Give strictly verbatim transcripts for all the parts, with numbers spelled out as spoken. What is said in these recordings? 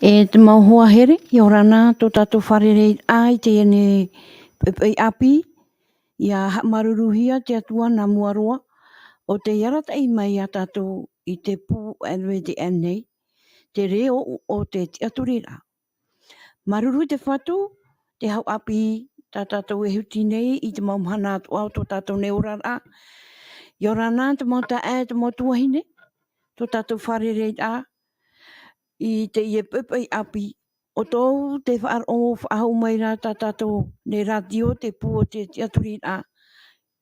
E te mau hoa here, ʻia ora na tō tātou fārereiraʻa i teie nei poʻipoʻi ʻāpī, ʻia haʻamāuruuruhia te Atua nā mua roa, ʻo tei arataʻi mai ia tātou i te pū L V T N nei, te reo o te tiʻaturiraʻa. Māuruuru i te Fatu, te hau ʻāpī, tā tātou e huti nei i te mau mahana atoʻa o tō tātou nei oraraʻa. ʻIa ora na te mau taeaʻe, te mau tuahine, tō tātou fārereiraʻa, i teie poʻipoʻi ʻāpī. ʻOutou te faʻaroʻo faʻahou mai ra tā tātou nei rātio, te pū o te tiʻaturiraʻa,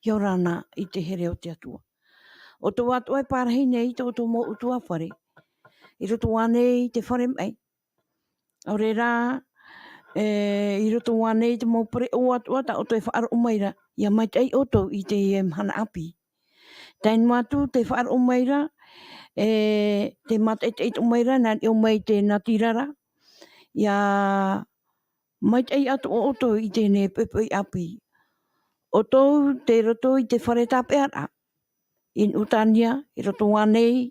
ʻia ora na i te here o te Atua. ʻOutou atoʻa e pārahi nei i tō ʻoutou mau ʻutuāfare, i roto ānei i te fare maʻi. ʻAore rā, e, i roto ānei i te mau pereʻoʻo atoʻa tā ʻoutou e faʻaroʻo mai ra, ʻia maitaʻi ʻoutou i teie mahana ʻāpī. Tae noa atu te faʻaroʻo mai ra, e, te mātaʻitaʻi atoʻa mai ra, nā niʻa mai te natirara, ʻia maitaʻi atoʻa ʻoutou i teie nei poʻipoʻi ʻāpī. ʻOutou tei roto i te fare tāpeʻaraʻa i Nuʻutānia, i roto ānei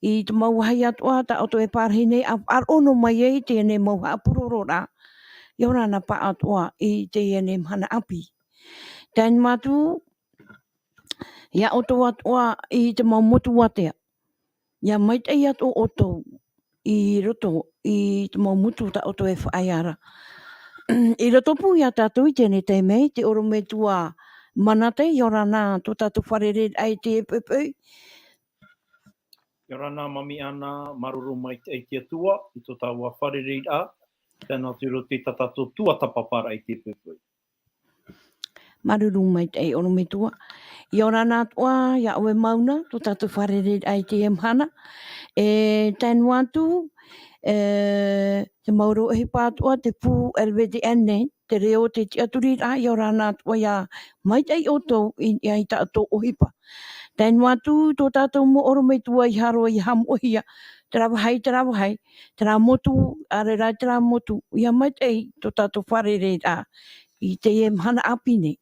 i te mau vāhi atoʻa tā ʻoutou e pārahi nei, ʻa faʻaroʻo noa mai ai teie nei mau haʻapurororaʻa, ʻia ora na pāʻatoʻa i teie nei mahana ʻāpī. Tae noa atu ia ʻoutou atoʻa i te mau motu ātea, ʻia maitaʻi atoʻa ʻoutou i roto i te mau motu tā ʻoutou e faʻaea ra. I roto pū ia tātou i teie nei taime, te ʻorometua Manate, ʻia ora na tō tātou fārereiraʻa i teie poʻipoʻi. ʻIa ora na Mami Ana, māuruuru maitaʻi i te Atua, i tō tāua fārereiraʻa, tae noa atu i roto i tā tātou tuatāpaparaʻa i teie poʻipoʻi. Māuruuru maitaʻi ʻorometua. ʻIa ora na atoʻa ia ʻoe Mauna, tō tātou fārereiraʻa i teie mahana. E tae noa atu, e, te mau reo ʻohipa atoʻa, te pū L V T N nei, te reo o te tiʻaturiraʻa, ʻia ora na atoʻa ʻia maitaʻi ʻoutou i, i tā ʻoutou ʻohipa. Tae noa atu tō tātou mau ʻorometua i haro ʻia haʻamoʻehia, terā vāhi, terā vāhi, terā motu, ʻaore rā terā motu, ʻia maitaʻi tō tātou fārereiraʻa i teie mahana ʻāpī nei.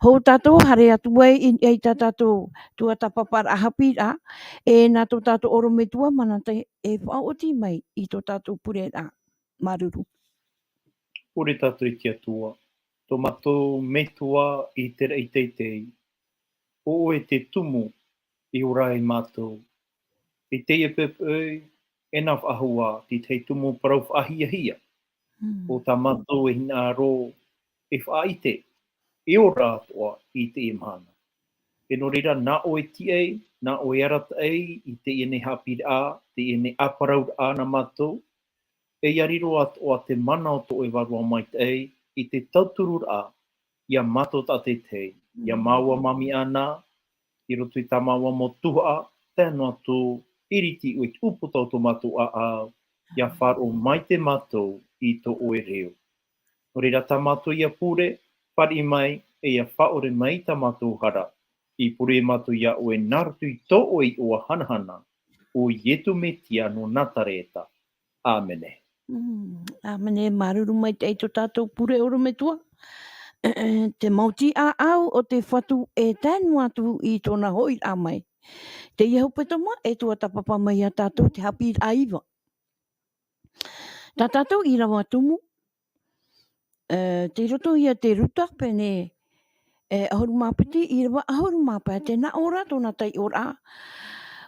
Hou tātou, haere atu ai i, i tā tātou tuatāpaparaʻa haʻapiʻiraʻa, e nā tō tātou ʻorometua Manate e faʻaoti mai i tō tātou pureraʻa. Māuruuru. Pure tātou i te Atua, tō mātou Metua i te raʻi teitei, ʻo ʻoe te tumu i ora ai mātou. I teie poʻipoʻi, e nā faʻahou ā, te tahi tumu parau faʻahiahia, Mm. ʻo tā mātou e hinaʻaro e faʻaʻite, e ora atoʻa i teie mahana. E nō reira, nā ʻoe e tiʻa ai, nā ʻoe e arataʻi i teie nei haʻapiʻiraʻa, teie nei ʻāparauraʻa nā mātou, e ʻia riro atoʻa te mana o tō ʻoe Vārua Maitaʻi i te tautururaʻa ia mātou tātaʻitahi, ia Mm. māua Mami Ana, i roto i tā māua mau tuhaʻa, tae noa atu, ʻiriti ʻoe i te ʻūputa o tō mātou ʻāʻau, ʻia faʻaroʻo maitaʻi mātou i tō ʻoe reo. Nō reira tā mātou ʻia pure, fāriʻi mai, e ʻia faʻaʻore mai tā mātou hara, i pure mātou ia ʻoe nā roto i tō ʻoe iʻoa hanahana, ʻo Ietu Metia nō Natareta. ʻĀmene. Mm, ʻāmene, māuruuru maitaʻi tō tātou pure ʻorometua. Te mau tīʻāʻau o te Fatu e tae noa atu i tōna hoʻiraʻa mai. Teie hepetoma e tuatāpapa mai ia tātou te haʻapiʻiraʻa iva. Tā tātou ʻīrava tumu, e, tei roto ia te Ruta pene, e, ʻahuru mā piti, ʻīrava ʻahuru mā pae, tē nā ʻō ra tōna taiʻoraʻa.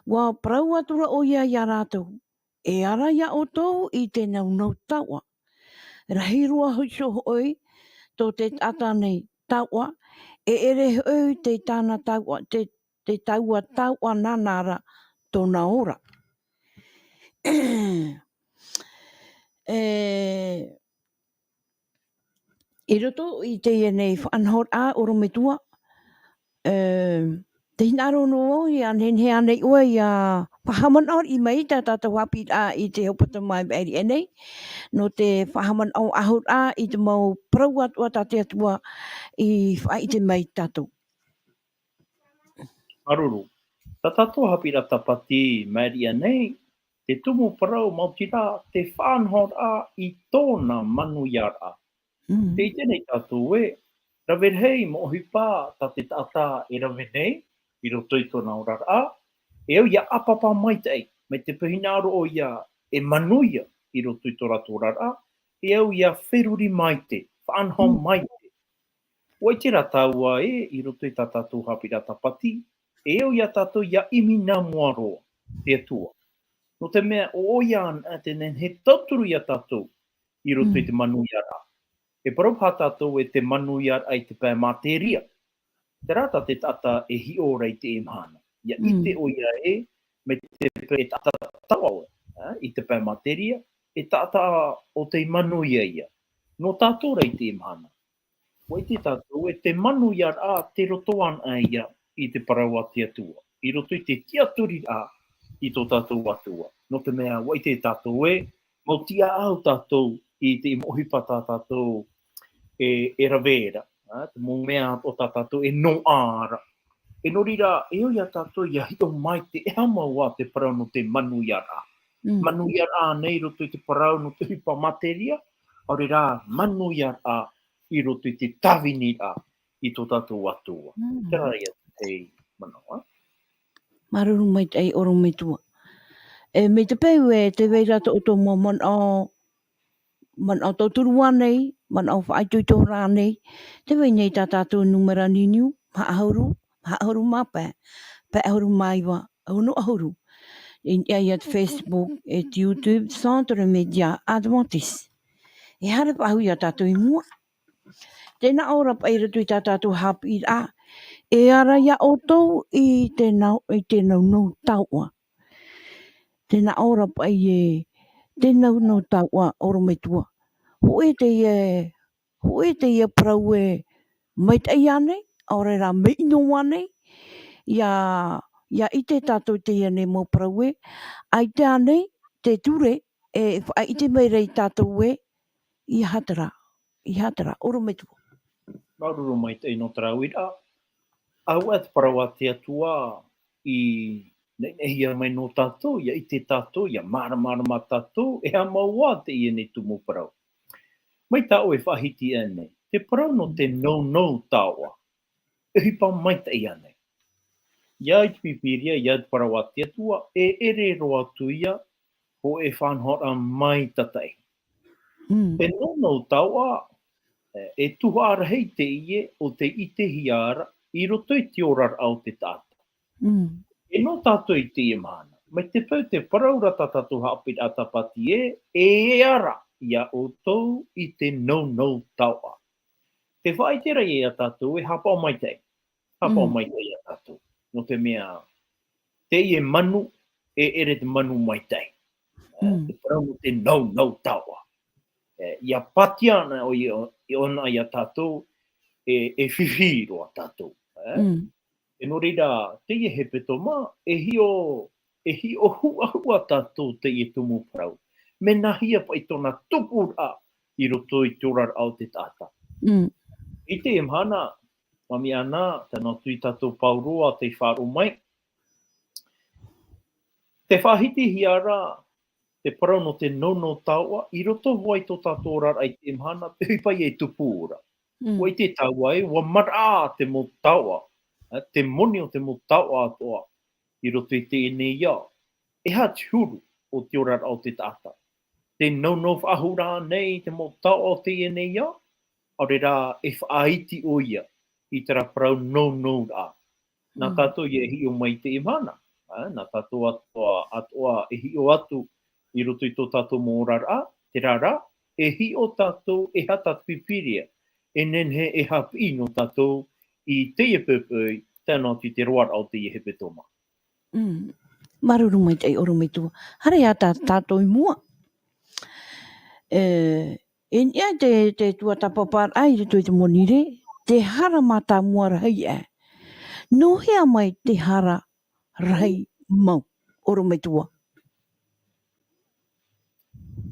ʻUa parau atu ra ʻoia ia rātou, e ara ia ʻoutou i te naunau taoʻa. Rahi roa hoʻi iho hoʻi tō te taʻata nei taoʻa, e ʻere hoʻi te tāna taoʻa, te, te taua taoʻa nāna ra tōna ora. E, i roto i teie nei faʻanahoraʻa ʻorometua, e, tē hinaʻaro noa vau ʻia nehenehe ānei ʻoe ʻia faʻahaʻamanaʻo mai i tā tātou haʻapiʻiraʻa i te hepetoma i maʻiri aʻe nei, nō te faʻahaʻamanaʻo ʻahuraʻa i te mau parau atoʻa tā te Atua i faʻaʻite mai ia tātou. Māuruuru. Tā tātou haʻapiʻiraʻa Tāpati maʻiri aʻe nei, te tumu parau maoti rā, te faʻanahoraʻa i tōna manuiaraʻa. Mm. Tē ʻite nei tātou ē, rave rahi mau ʻohipa tā te taʻata e rave nei, i roto i tōna oraraʻa, e au ʻia ʻāpapa maitaʻi, mai te peu hinaʻaro ʻoia e manuia, i roto i tō rātou oraraʻa, e au ia feruri maite, faʻanaho Mm. maite. ʻUa ʻite rā tāua ē, i roto i tā tātou haʻapiʻiraʻa tāpati, e au ia tātou ia ʻimi nā mua roa, te Atua. Nō te mea, ʻo ʻoia anaʻe te nehenehe e tauturu ia tātou, i roto i Mm. te manuiaraʻa. E parau paha tātou e te manuiaraʻa i te pae materia. Terā tā te taʻata e hiʻo ra i teie mahana. Ia Mm. ʻite ʻoia ē, mai te pae e taʻata taoʻa ʻoe, ā, i te pae materia, e taʻata o tei manuia ïa. Nō tātou rā i teie mahana. ʻUa ʻite tātou ē te manuiaraʻa tei roto anaʻe ïa i te parau a te Atua. I roto i te tiʻaturiraʻa i tō tātou Atua. Nō te mea, ʻua ʻite tātou ē, mau tiʻaʻau tātou i te mau ʻohipa tā tātou e, e rave ra, ā, te mau mea o tā tātou e noaʻa ra. E nō reira, e au ia tātou ia hiʻo maite, e aha mau ā te parau nō te manuiaraʻa. Mm. Manuiaraʻa nei i roto i te parau nō te ʻohipa materia, ʻaore rā, manuiaraʻa i roto i te tāviniraʻa i tō tātou Atua. Mm. Terā ïa te manaʻo, ā? Māuruuru maitaʻi ʻorometua. E, mai te peu ē, tē vai ra tō ʻoutou mau manaʻo, manaʻo tauturu ānei, manaʻo faʻaitoito rānei, tē vai nei tā tātou nūmera niuniu, maha ʻahuru, maha ʻahuru mā pae, pae ʻahuru mā iva, ono ʻahuru. I niʻa i te Facebook, e te YouTube, Centre Média Adventiste. E haere faʻahou ia tātou i mua. Tē nā ʻō ra paʻi i roto i tā tātou haʻapiʻiraʻa, e ara ia ʻoutou i te nau, i te nounou taoʻa. Tē nā ʻō ra paʻi ē, te nounou taoʻa ʻorometua. Hōʻē teie, hōʻē teie parau ē maitaʻi ānei, ʻaore rā mea ʻino ānei, ia, ia ʻite tātou teie nei mau parau ē, ʻaita ānei te ture e faʻaʻite mai ra ia tātou ē, i aha terā, i aha terā, ʻorometua. Māuruuru maitaʻi nō terā uiraʻa. ʻAuaʻe te parau a te Atua i nehenehe mai nō tātou, ia ʻite tātou, ia māramarama tātou, e aha mau ā teie nei tumu parau. Mai tā ʻoe e faʻahiti aʻe nei, te parau nō te nounou taoʻa. E ʻohipa maitaʻi ānei. ʻIa i te Pīpīria, ʻia i te parau a te Atua, e ʻere roa atu ïa, hōʻē faʻanahoraʻa maitataʻi. Mm. Te nounou taoʻa, e, e tuhaʻa rahi teie ʻo tei ʻitehia ra, i roto i te oraraʻa o te taʻata. Mm. E nō tātou i teie mahana, mai te peu tē parau ra tā tātou haʻapiʻiraʻa tāpati ē, e ara ia ʻoutou i te nounou taoʻa. Tē faʻaʻite ra ia tātou e haʻapaʻo maitaʻi. Haʻapaʻo Mm. maitaʻi ia tātou. Nō te mea, teie manu, e ʻere te manu maitaʻi. Mm. Te parau nō te nounou taoʻa. E, ʻia pātia ana ʻoia, i ʻōna ia tātou, e, e fifi roa tātou. E? Mm. E nō reira, teie hepetoma, e hiʻo, e hiʻo huʻahuʻa tātou teie tumu parau. Mea nāhea paʻi tōna tupuraʻa i roto i te oraraʻa o te taʻata. Mm. I teie mahana, Mami Ana, tae noa atu ia tātou pauroa tei faʻaroʻo mai. Tē faʻahitihia ra te parau nō te nounou taoʻa, i roto hoʻi i tō tātou oraraʻa i teie mahana, te ʻohipa ïa e tupu ra. Mm. ʻUa ʻite tāua ē, ʻua maraʻa te mau taoʻa, ā, te moni o te mau taoʻa atoʻa, i roto i teie nei ao. E aha te huru o te oraraʻa o te taʻata? Tē nounou faʻahou ra ānei te mau taoʻa o teie nei ao? ʻAore rā, e faʻaiti ʻoia i terā parau nounouraʻa. Nā Mm. tātou ïa e hiʻo mai i teie mahana. Ā, nā tātou atoʻa, atoʻa e hiʻo atu i roto i tō tātou mau oraraʻa, terā rā, e hiʻo tātou e aha tā te Pīpīria e nehenehe e haʻapiʻi nō tātou i teie poʻipoʻi, tae noa atu i te roaraʻa o teie hepetoma. Mm. Māuruuru maitaʻi ʻorometua. Haere ā tā tātou i mua. E, i niʻa i te, te tuatāpaparaʻa i roto i te monirē, te hara mātāmua rahi aʻe. Nō hea mai te hara rahi mau, ʻorometua?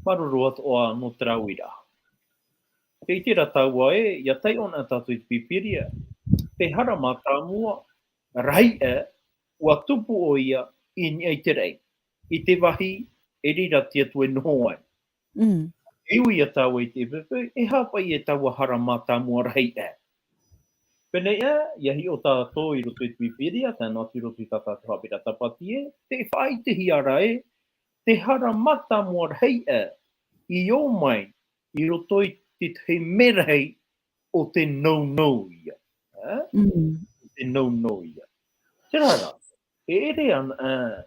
Māuruuru atoʻa nō terā uiraʻa. Tē ʻite ra tāua ē, ʻia taiʻo na tātou i te Pīpīria, te hara mātāmua rahi aʻe, ʻua tupu ʻoia i niʻa i te raʻi, i te vāhi e reira te Atua e noho ai. Mm. E ui ia tāua i te poʻipoʻi, e aha paʻi e taua hara mātāmua rahi aʻe. Pēneiaʻe, ʻia hiʻo tātou i roto i te Pīpīria, tae noa atu i roto i tā tātou haʻapiʻiraʻa tāpati ē, tē faʻaʻitehia ra ē, te hara mātāmua rahi aʻe, i ō mai i roto i te tahi merahi o te nounou ia. Eh? Mm. Te nounou ia. Tērā rā, e ere ana, eh,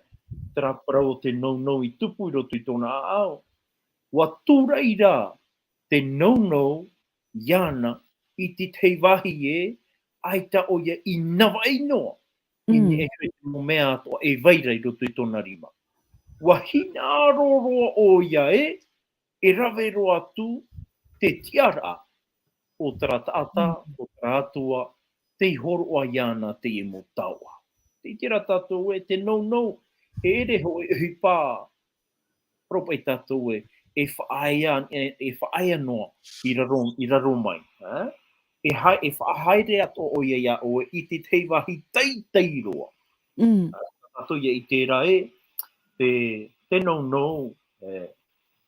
terā parau o te nounou i tupu i roto i tōna ʻāʻau. Ua tūraʻi rā te nounou iāna i te tahi vāhi ē, ʻaita ʻoia i navaʻi noa. I Mm. neʻe te mau mea atoʻa e vai ra i roto i tōna rima. Ua hinaʻaro roa ʻoia ē, e rave roa atu te tiʻaraʻa o terā taʻata, Mm. o terā atua, tei hōroʻa iāna teie mau taoʻa. Tē ʻite ra tātou ē, te nounou, e ere hōʻē ʻohipa, parau paʻi tātou ē, e faʻaea, e, e faʻaea noa i raro, i raro mai, eh? E hai-, e faʻahaere atoʻa ʻoia iā ʻoe i te tahi vāhi teitei roa. Mm. Tātou ia ʻite ra ē, te, te nounou, eh,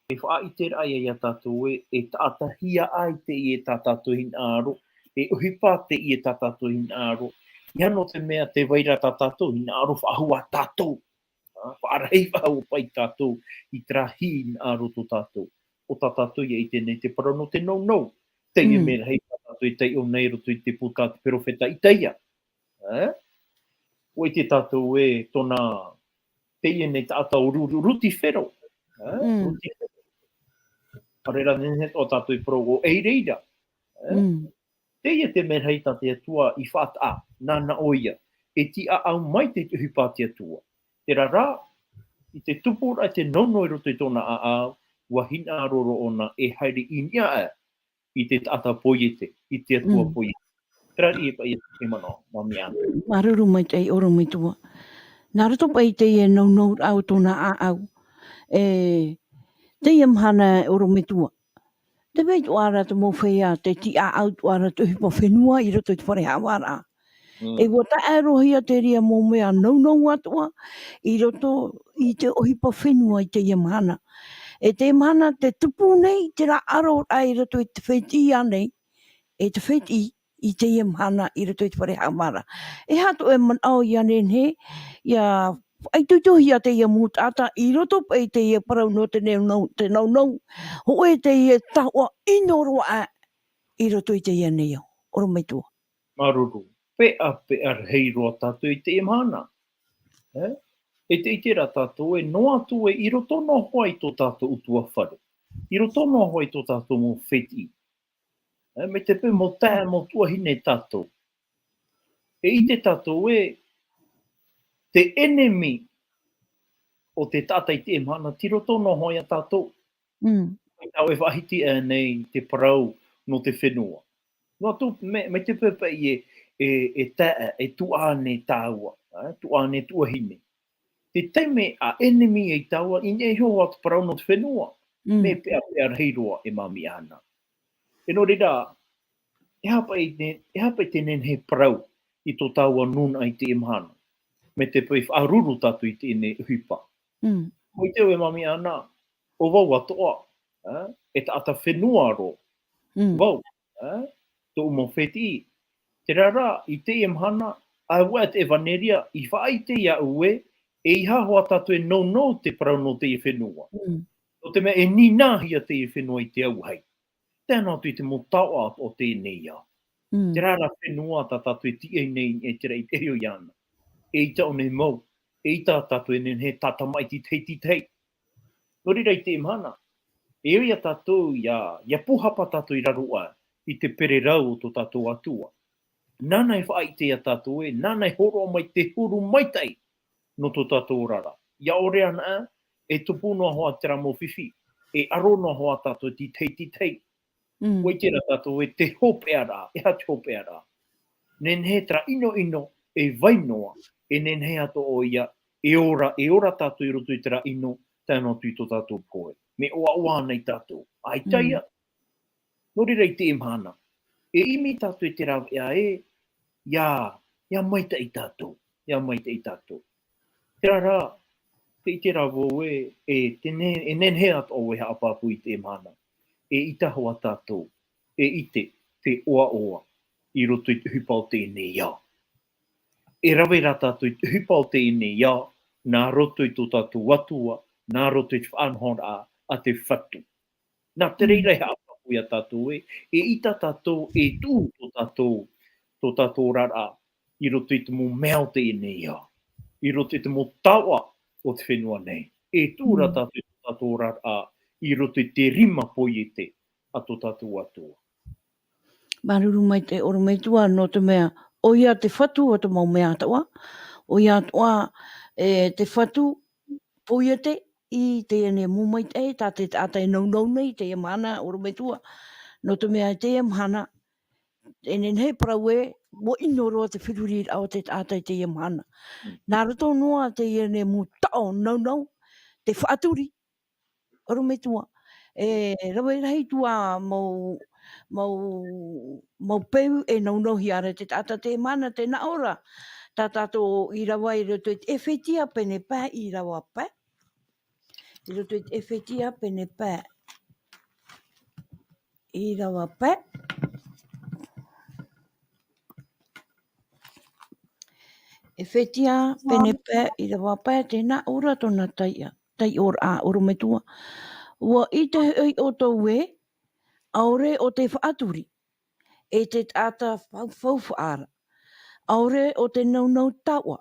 e faʻaʻite ra ia iā tātou ē, e taʻatahia ai teie tā tātou hinaʻaro, e ʻohipa teie tā tātou hinaʻaro. ʻIa nō te mea tē vai ra tā tātou hinaʻaro faʻahou ā tātou. Ā, faʻarahi faʻahou paʻi tātou i terā hinaʻaro tō tātou. ʻO tā tātou ia ʻite nei te parau nō te nounou. Teie Mm. mea rahi tā tātou e taiʻo nei i roto i te pū tā te perofeta Itaia. Ā? ʻUa ʻite tātou ē tōna, teie nei taʻata ʻo Ru-, Ru-, Rutifero. Ā? Mm. Rutifero. ʻAore rā nehenehe atoʻa tātou e parau ʻo ʻEireira. Ā? Mm. Teie te merahi tā te Atua i faʻataʻa, nāna ʻoia, e tīaʻau mai te ʻohipa a te Atua. Terā rā, i te tupuraʻa te nounou i roto i tōna ʻāʻau, ua hinaʻaro roa ʻōna e haere i niʻa aʻe i te taʻata poiete, i te Atua Mm. poiete. Terā riʻi paʻi e te manaʻo, Māmia Ana. Māuruuru maitaʻi ʻorometua. Nā roto paʻi i teie nounouraʻa o tōna ʻāʻau, e, teie mahana ʻorometua. Tē vai atoʻa ra te mau feiā, tē tīaʻau atoʻa ra te ʻohipa fenua i roto i te fare haʻavāraʻa. Mm. E ʻua taʻe-roʻohia terā mau mea nounou atoʻa i roto i te ʻohipa fenua i teie mahana. E teie mahana tē tupu nei terā ʻaroraʻa i roto i te fētiʻi ānei, e te fētiʻi i teie mahana i roto i te fare haʻavāraʻa. E aha tō ʻoe manaʻo ʻia nehenehe, ʻia faʻaitoitohia teie mau taʻata i roto paʻi i teie parau nō te nounou, te nounou, hōʻē teie taoʻa ʻino roa aʻe i roto i teie nei ao, ʻorometua. Māuruuru, peʻapeʻa rahi roa tātou i teie mahana. E? E tē ʻite ra tātou ē, noa atu ē i roto noa hoʻi i tō tātou ʻutuāfare. I roto noa hoʻi i tō tātou mau fētiʻi. E, mai te peu mau taeaʻe, mau tuahine tātou. E ʻite tātou ē, te ʻenemi o te taʻata i teie mahana, tei roto noa hoʻi ia tātou. Mm. Mai tāʻu e faʻahiti aʻe nei te parau nō te fenua. Noa atu, mai, mai te peu paʻi e, e, e taeaʻe, e tuahine tāua, e, tuahine, tuahine. Te taime a ʻenemi ai tāua, i niʻa iho ā te parau nō te fenua. Mm. Mea peʻapeʻa rahi roa e Māmia Ana. E nō reira, e aha paʻi te, e aha paʻi te nehenehe parau i tō tāua nūnaʻa i teie mahana. Mai te peu e faʻaruru tātou i teie nei ʻohipa. Mm. ʻUa ʻite au e Māmia Ana, ʻo vau atoʻa, e, e taʻata fenua roa. Mm. Vau, e, tōʻu mau fētiʻi. Terā rā, i teie mahana, ʻa ʻoe te ʻevaneria, i faʻaʻite iāʻu ē, ʻeiaha hoʻi tātou e nounou te parau nō teie fenua. Mm. Nō te mea e nīnāhia teie fenua i te auahi. Tae noa atu i te mau taoʻa o teie nei ao. Mm. Terā rā fenua tā tātou e tīaʻi nei, e terā i te ʻohipa iāna. Eʻita ʻō nei mau, eʻita tātou e nehenehe e tātamaʻi i te tahi, te tahi. Nō reira i teie mahana, e ʻoi ia tātou, ʻia, ʻia pūhapa tātou i raro aʻe i te pererau o tō tātou Atua. Nāna e faʻaʻite ia tātou ē, nāna e hōroʻa mai te huru maitaʻi nō tō tātou oraraʻa. ʻIa ʻore anaʻe, e tupu noa hoʻi terā mau fifi, e aro noa hoʻi tātou i te tahi, te tahi. Mm. ʻUa ʻite ra tātou ē te hopeʻaraʻa, e aha te hopeʻaraʻa. Nehenehe terā ʻinoʻino, e vai noa, e nehenehe atoʻa ʻoia, e ora, e ora tātou i roto i terā ʻino, tae noa atu i tō tātou pohe. Mea ʻoaʻoa ana ia tātou. ʻAita Mm. ia. Nō reira i teie mahana, e ʻimi tātou i te rāveʻa ē, ʻia, ʻia maitaʻi tātou, ʻia maitaʻi tātou. Terā rā, tē ʻite ra vau ē, e te ne-, e nehenehe atoʻa vau e haʻapāpū i teie mahana. Eʻita hoʻi tātou e ʻite te ʻoaʻoa i roto i te ʻohipa o teie nei ao. E rave rā tātou i te ʻohipa o teie nei ao, nā roto i tō tātou Atua, nā roto i te faʻanahoraʻa a te Fatu. Nā te reira e haʻapāpū ia tātou ē, e ʻita tātou, e tuʻu tō tātou, tō tātou oraraʻa, i roto i te mau mea o teie nei ao, i roto i te mau taoʻa o te fenua nei. E tuʻu ra tātou i tō tātou oraraʻa, i roto i te rima poiete a tō tātou Atua. Māuruuru maitaʻi ʻorometua, nō te mea, ʻoia te fatu o te mau mea atoʻa, ʻoia atoʻa, e, te fatu poiete i teie nei mau maitaʻi, tā te taʻata e naunau nei, teie mahana ʻorometua, nō te mea teie mahana, e nehenehe e parau ē, ʻua ʻino roa te feruriraʻa o te taʻata i teie mahana. Mm. Nā roto noa teie nei mau taʻo naunau, te faʻaturi, ʻorometua. E rave rahi atu ā mau, mau, mau peu e naunauhia ra te taʻata teie mahana, tē nā ʻō ra. Tā tātou ʻīrava i roto i te ʻEfetia pene pae ʻīrava pae. I roto i te ʻEfetia pene pae ʻīrava pae. ʻEfetia pene pae ʻīrava pae, tē nā ʻō ra tōna taiʻa, taiʻoraʻa ʻorometua. ʻUa ʻite hoʻi ʻoutou ē, ʻaore ʻo te faʻaturi, e te taʻata faufau faʻaara, ʻaore ʻo te naunau taoʻa,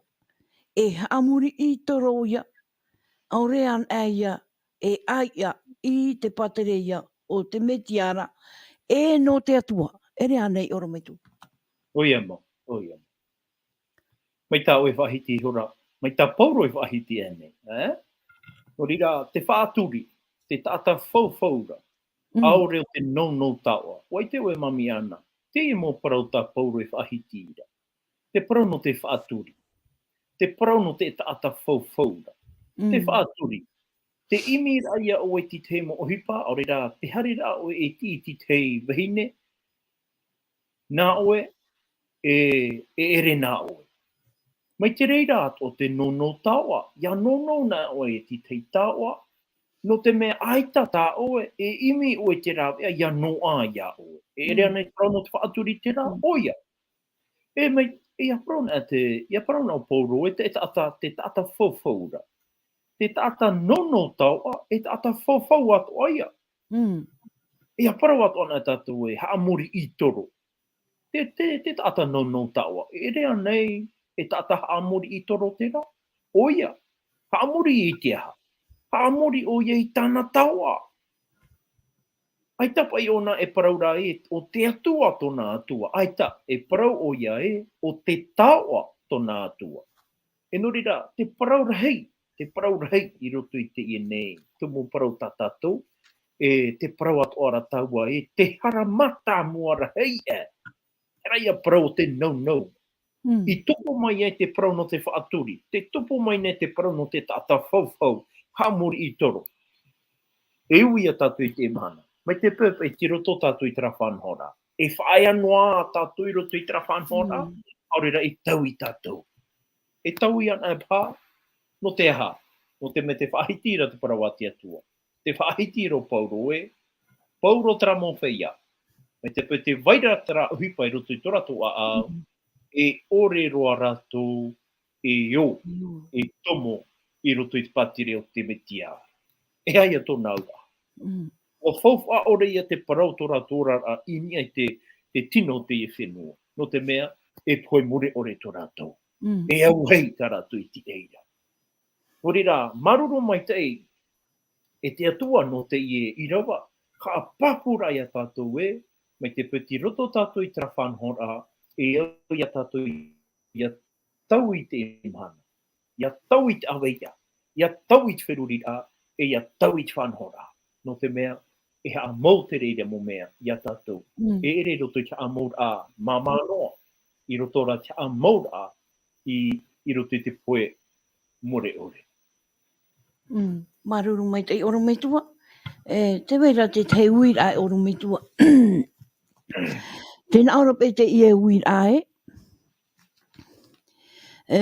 e haʻamori ʻītoro ia, ʻaore anaʻe ia e ʻāiʻa i te pātireia o te Mesia ra, e nō te Atua, e ʻere ānei ʻorometua? ʻOia mau, ʻoia mau. Mai tā ʻoe e faʻahiti ihora, mai tā Paulo e faʻahiti ānei, ē? Nō reira, te faʻaturi, te taʻata faufau ra, Mm. ʻaore ʻo te naunau taoʻa. ʻUa ʻite ʻoe e mami ana, teie mau parau tā Paulo e faʻahiti ra. Te parau nō te faʻaturi. Te parau nō te taʻata faufau ra. Te Mm. faʻaturi. Te ʻimi ra ia ʻoe i te tahi mau ʻohipa, ʻaore rā, te haere ra ʻoe e tiʻi i te tahi vahine, nā ʻoe, e, e ʻere nā ʻoe. Mai te reira atoʻa te naunau taoʻa, ʻia naunau nā ʻoe i te tahi taoʻa, nō te mea ʻaita tā ʻoe, e ʻimi ʻoe i te rāveʻa, ʻia noaʻa ia ʻoe. E ʻere Mm. ānei te parau nō te faʻaturi terā, Mm. ʻoia. E mai, ʻia parau na te, ʻia parau na ʻo Paulo, e te, e taʻata, te taʻata faufau ra. Te taʻata naunau taoʻa, e taʻata faufau atoʻa ia. Mm. ʻIa parau atoʻa na tātou e haʻamori ʻītoro. Te, te, te taʻata naunau taoʻa. E ʻere ānei, e taʻata haʻamori ʻītoro terā? ʻOia. Haʻamori i te aha? Haʻamori ʻoia i tāna taoʻa. ʻAita paʻi ʻōna e parau ra ē, ʻo te Atua tōna Atua. ʻAita, e parau ʻoia ē, ʻo te taoʻa tōna Atua. E nō reira, te parau rahi, te parau rahi i roto i teie nei, te mau parau tā tātou, e te parau atoʻa ra taua ē, te hara mātāmua rahi ē. Terā ia parau o te naunau. Mm. I tupu mai ai te parau nō te faʻaturi, te tupu mai nei te parau nō te taʻata faufau, haʻamori ʻītoro. E ui ia tātou i teie mahana. Mai te peu paʻi tei roto tātou i terā faʻanahoraʻa. E faʻaea noa tātou i roto i terā faʻanahoraʻa, Mm. ʻaore rā e taui tātou. E taui anaʻe paha, nō te aha? Nō te mea tē faʻahiti ra te parau a te Atua. Tē faʻahiti ra ʻo Paulo ē, Paulo terā mau feiā. Mai te peu tē vai ra terā ʻohipa i roto i tō rātou ʻāʻau, Mm. e ʻore roa rātou e ō, Mm. e tomo i roto i te pātireia o te Mesia. E aha ia tōna auraʻa? Mm. ʻUa faufaʻa ʻore ia te parau tō rātou oraraʻa i niʻa i te, te tino o teie fenua. Nō te mea, e pohe mure ʻore tō rātou. Mm. E auahi tā rātou i tiʻa ra. Nō reira, māuruuru maitaʻi e te Atua nō teie ʻīrava, haʻapāpū ra ia tātou ē, mai te peu tei roto tātou i terā faʻanahoraʻa, e au ia tātou ʻia taui i teie mahana, ʻia taui i te ʻāvaʻe, ʻia taui i te feruriraʻa, e ʻia taui i te faʻanahoraʻa. Nō te mea, e haʻamau te reira mau mea ia tātou. Mm. E ʻere i roto i te haʻamauraʻa māmā noa, i roto rā te haʻamauraʻa i, i roto i te pohe mure ʻore. Mm, māuruuru maitaʻi ʻorometua. E, tē vai ra te tahi uiraʻa ʻorometua. Tē nā ʻō ra paʻi teie uiraʻa ē. E,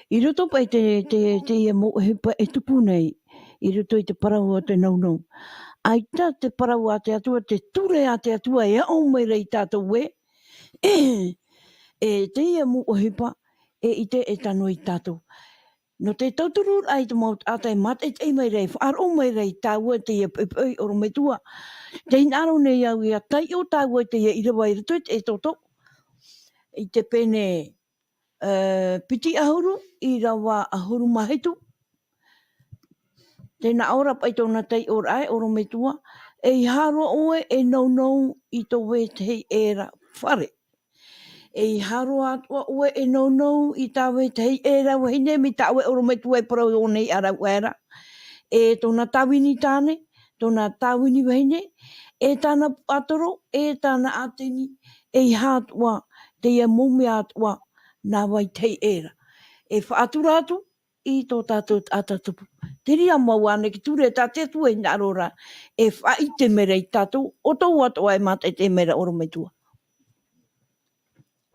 i roto paʻi te, te, teie mau ʻohipa e tupu nei, i roto i te parau o te naunau. ʻAita te parau a te Atua, te ture a te Atua e aʻo mai ra ia tātou ē. E teie mau ʻohipa, e ʻite e tano ia tātou. Nō te tauturu ai te mau taʻata e mātaʻitaʻi mai ra, e faʻaroʻo mai ra i tāua teie poʻipoʻi ʻorometua. Tē hinaʻaro nei au ʻia taiʻo tāua i teie ʻīrava i roto i te ʻEtoto. I te pene, e, piti ʻahuru, ʻīrava ʻahuru mā hitu. Tē nā ʻō ra paʻi tōna taiʻoraʻa e ʻorometua, ʻeiaha roa ʻoe e nounou i tō vetahi ʻē ra fare. ʻEiaha roa atoʻa ʻoe e nounou i tā vetahi ʻē ra vahine mai tā ʻoe ʻorometua e parau ʻō nei ʻa rāua ra. E tōna tāvini tāne, tōna tāvini vahine, e tāna puaʻatoro, e tāna ʻāteni, ʻeiaha atoʻa, teie mau mea atoʻa, nā vetahi ʻē ra. E faʻatura atu i tō tātou taʻata tupu. Te reira mau ānei te ture tā te Atua e hinaʻaro ra, e faʻaʻite mai ra ia tātou, ʻo tō atoʻa e mātaʻitaʻi mai ra ʻorometua.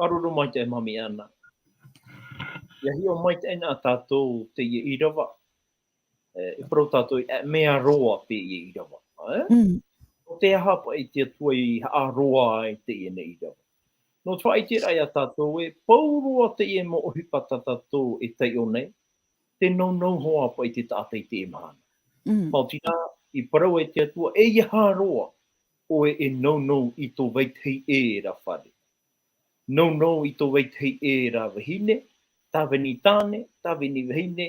Māuruuru maitaʻi e Mami Ana. ʻIa hiʻo maitaʻi na tātou teie ʻīrava. E, e parau tātou, e, mea roa teie ʻīrava, e? Mm. Nō te aha paʻi te Atua i haʻaroa ai teie nei ʻīrava? Nō te faʻaʻiteraʻa ia tātou ē, pauroa teie mau ʻohipa tā tātou e taiʻo nei, tē nounou hoʻi paʻi te taʻata i teie mahana. Mm. Maoti rā, i parau ai te Atua, ʻeiaha roa ʻoe e nounou i tō vetahi ʻē ra fare. Nounou i tō vetahi ʻē ra vahine, tāvini tāne, tāvini vahine,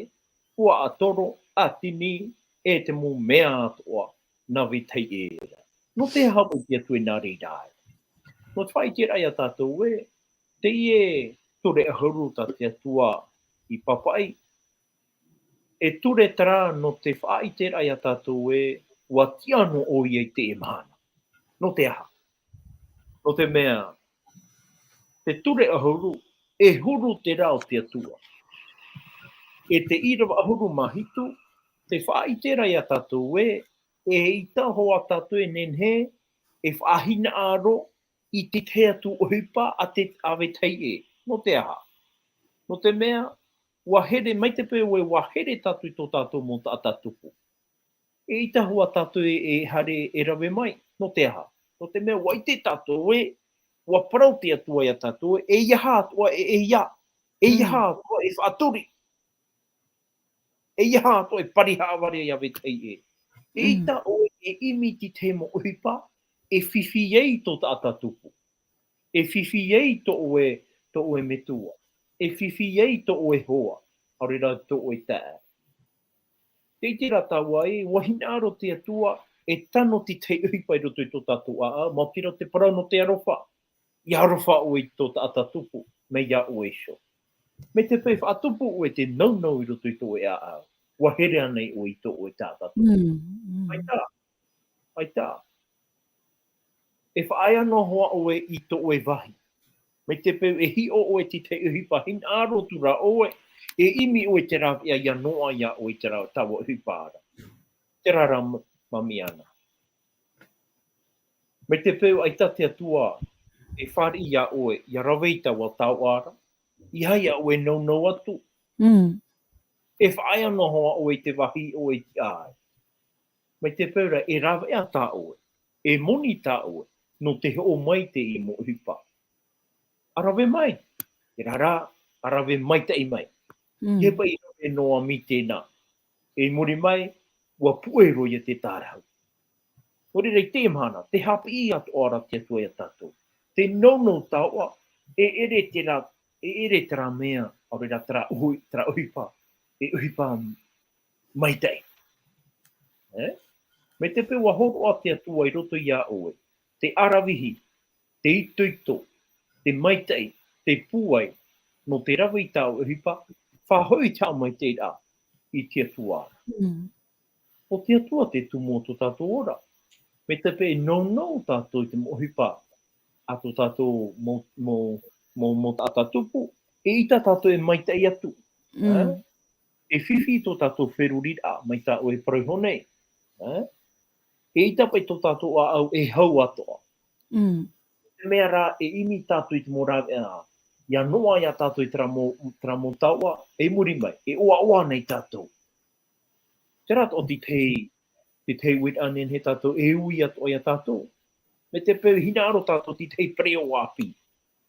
puaʻatoro, ʻāteni, e te mau mea atoʻa, nā vetahi ʻē ra. Nō te aha paʻi te Atua i nā reira ai? Nō te faʻaʻiteraʻa ia tātou ē, teie ture ʻahuru tā te Atua i pāpaʻi, e ture terā nō te faʻaʻiteraʻa ia tātou ē, ʻua tiʻa noa ʻoia i teie mahana. Nō te aha? Nō te mea, te ture ʻahuru, e huru terā o te Atua. E te ʻīrava ʻahuru mā hitu, tē faʻaʻite ra ia tātou ē, eʻita hoʻi tātou e nehenehe e faʻahinaʻaro i te tahi atu ʻohipa a te, a vetahi ʻē. Nō te aha? Nō te mea, ʻua here, mai te peu ē ʻua here tātou i tō tātou mau taʻata tupu, eʻita hoʻi tātou e, e haere e rave mai. Nō te aha? Nō te mea, ʻua ʻite tātou ē, ʻua parau te Atua ia tātou ē, ʻeiaha atoʻa e, e ʻeiā, ʻeiaha Mm. atoʻa e faʻaturi. ʻEiaha atoʻa e pari haʻavare ia vetahi ʻē. Mm. Eʻita ʻoe e ʻimi i te mau ʻohipa, e fifi ai tō taʻata tupu. E fifi ai tō ʻoe, tō ʻoe metua. E fifi ai tō ʻoe hoa, ʻaore rā tō ʻoe taeaʻe. Tē ʻite ra tāua ē, ʻua hinaʻaro te Atua, e tano te tahi ʻohipa i roto i tō tātou ʻāʻau, maoti rā te parau nō te aroha. ʻIa aroha ʻoe i tō taʻata tupu, mai iā ʻoe iho. Mai te peu e faʻatupu ʻoe te nounou i roto i tō ʻoe ʻāʻau, ʻua here ānei ʻoe i tō ʻoe taʻata tupu? Mm, mm. ʻAita, ʻaita. E faʻaea noa hoʻi ʻoe i tō ʻoe vāhi. Mai te peu e hiʻo ʻoe i te tahi ʻohipa, hinaʻaro atu rā ʻoe, e ʻimi ʻoe i te rāveʻa ʻia noaʻa iā ʻoe i terā, taua ʻohipa ra. Terā rā, ma-, Mami Ana. Mai te peu ʻaita te Atua e fāriʻi iā ʻoe, ʻia rave i taua taoʻa ra, ʻeiaha ʻoe e nounou atu. Mm. E faʻaea noa hoʻi ʻoe i te vāhi ʻoe i tiʻa ai. Mai te peu rā, e rāveʻa tā ʻoe, e moni tā ʻoe, nō te hoʻo mai i teie mau ʻohipa. ʻA rave mai, terā rā, ʻa rave maitaʻi mai. Mm. ʻIa paʻi rave noa mai tēnā. I muri mai, ʻua puʻe roa ia te tārahu. Nō reira i teie mahana, tē haʻapiʻi atoʻa ra te Atua iā tātou. Te nounou taoʻa, e ʻere terā, e ʻere terā mea, ʻaore rā terā ʻohi-, terā ʻohipa, e ʻohipa maitaʻi. E? Mai te peu ʻua hōroʻa te Atua i roto iā ʻoe, te ʻaravihi, te itoito, te maitaʻi, te pūai, nō te rave i taua ʻohipa, faʻahoʻi i te haʻamaitaʻiraʻa i te Atua. Mm. ʻO te Atua te tumu o tō tātou ora. Mai te peu e nounou tātou i te mau ʻohipa a tō tātou mau, mau, mau, mau taʻata tupu, eʻita tātou e maitaʻi atu. Mm. E? E fifi tō tātou feruriraʻa, mai tā ʻoe e parau iho nei. E? Eʻita paʻi tō tātou ʻāʻau e hau atoʻa. Mm. Te mea rā, e ʻimi tātou i te mau rāveʻa, ʻia noaʻa iā tātou i terā mau, terā mau taoʻa, i muri mai, e ʻoaʻoa nei tātou. Terā atoʻa te tahi, te tahi uiraʻa nehenehe tātou, e ui atoʻa iā tātou. Mai te peu e hinaʻaro tātou i te tahi pereʻoʻo ʻāpī.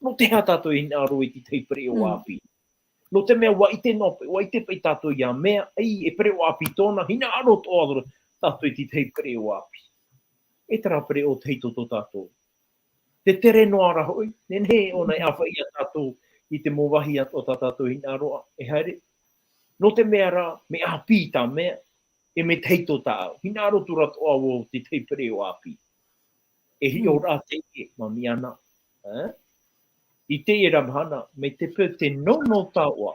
Nō te aha tātou e hinaʻaro i te tahi pereʻoʻo Mm. ʻāpī? Nō te mea ʻua ʻite noa, ʻua ʻite paʻi tātou ia mea, ʻei, e pereʻoʻo ʻāpī tōna, hinaʻaro atoʻa tātou i te tahi pereʻoʻo ʻāpī. E terā pereʻoʻo tahito tō tātou. Te tere noa ra hoʻi, nehenehe ʻōna e ʻāfaʻi ia tātou i te mau vāhi atoʻa tā tātou hinaʻaro e haere. Nō te mea rā, mea ʻāpī tā mea, e mea tahito tāʻau. Hinaʻaro atu ra atoʻa vau i te tahi pereʻoʻo ʻāpī. E hiʻo ra teie, Mamiana. Eh? I teie ra mahana, mai te peu te nounou taoʻa,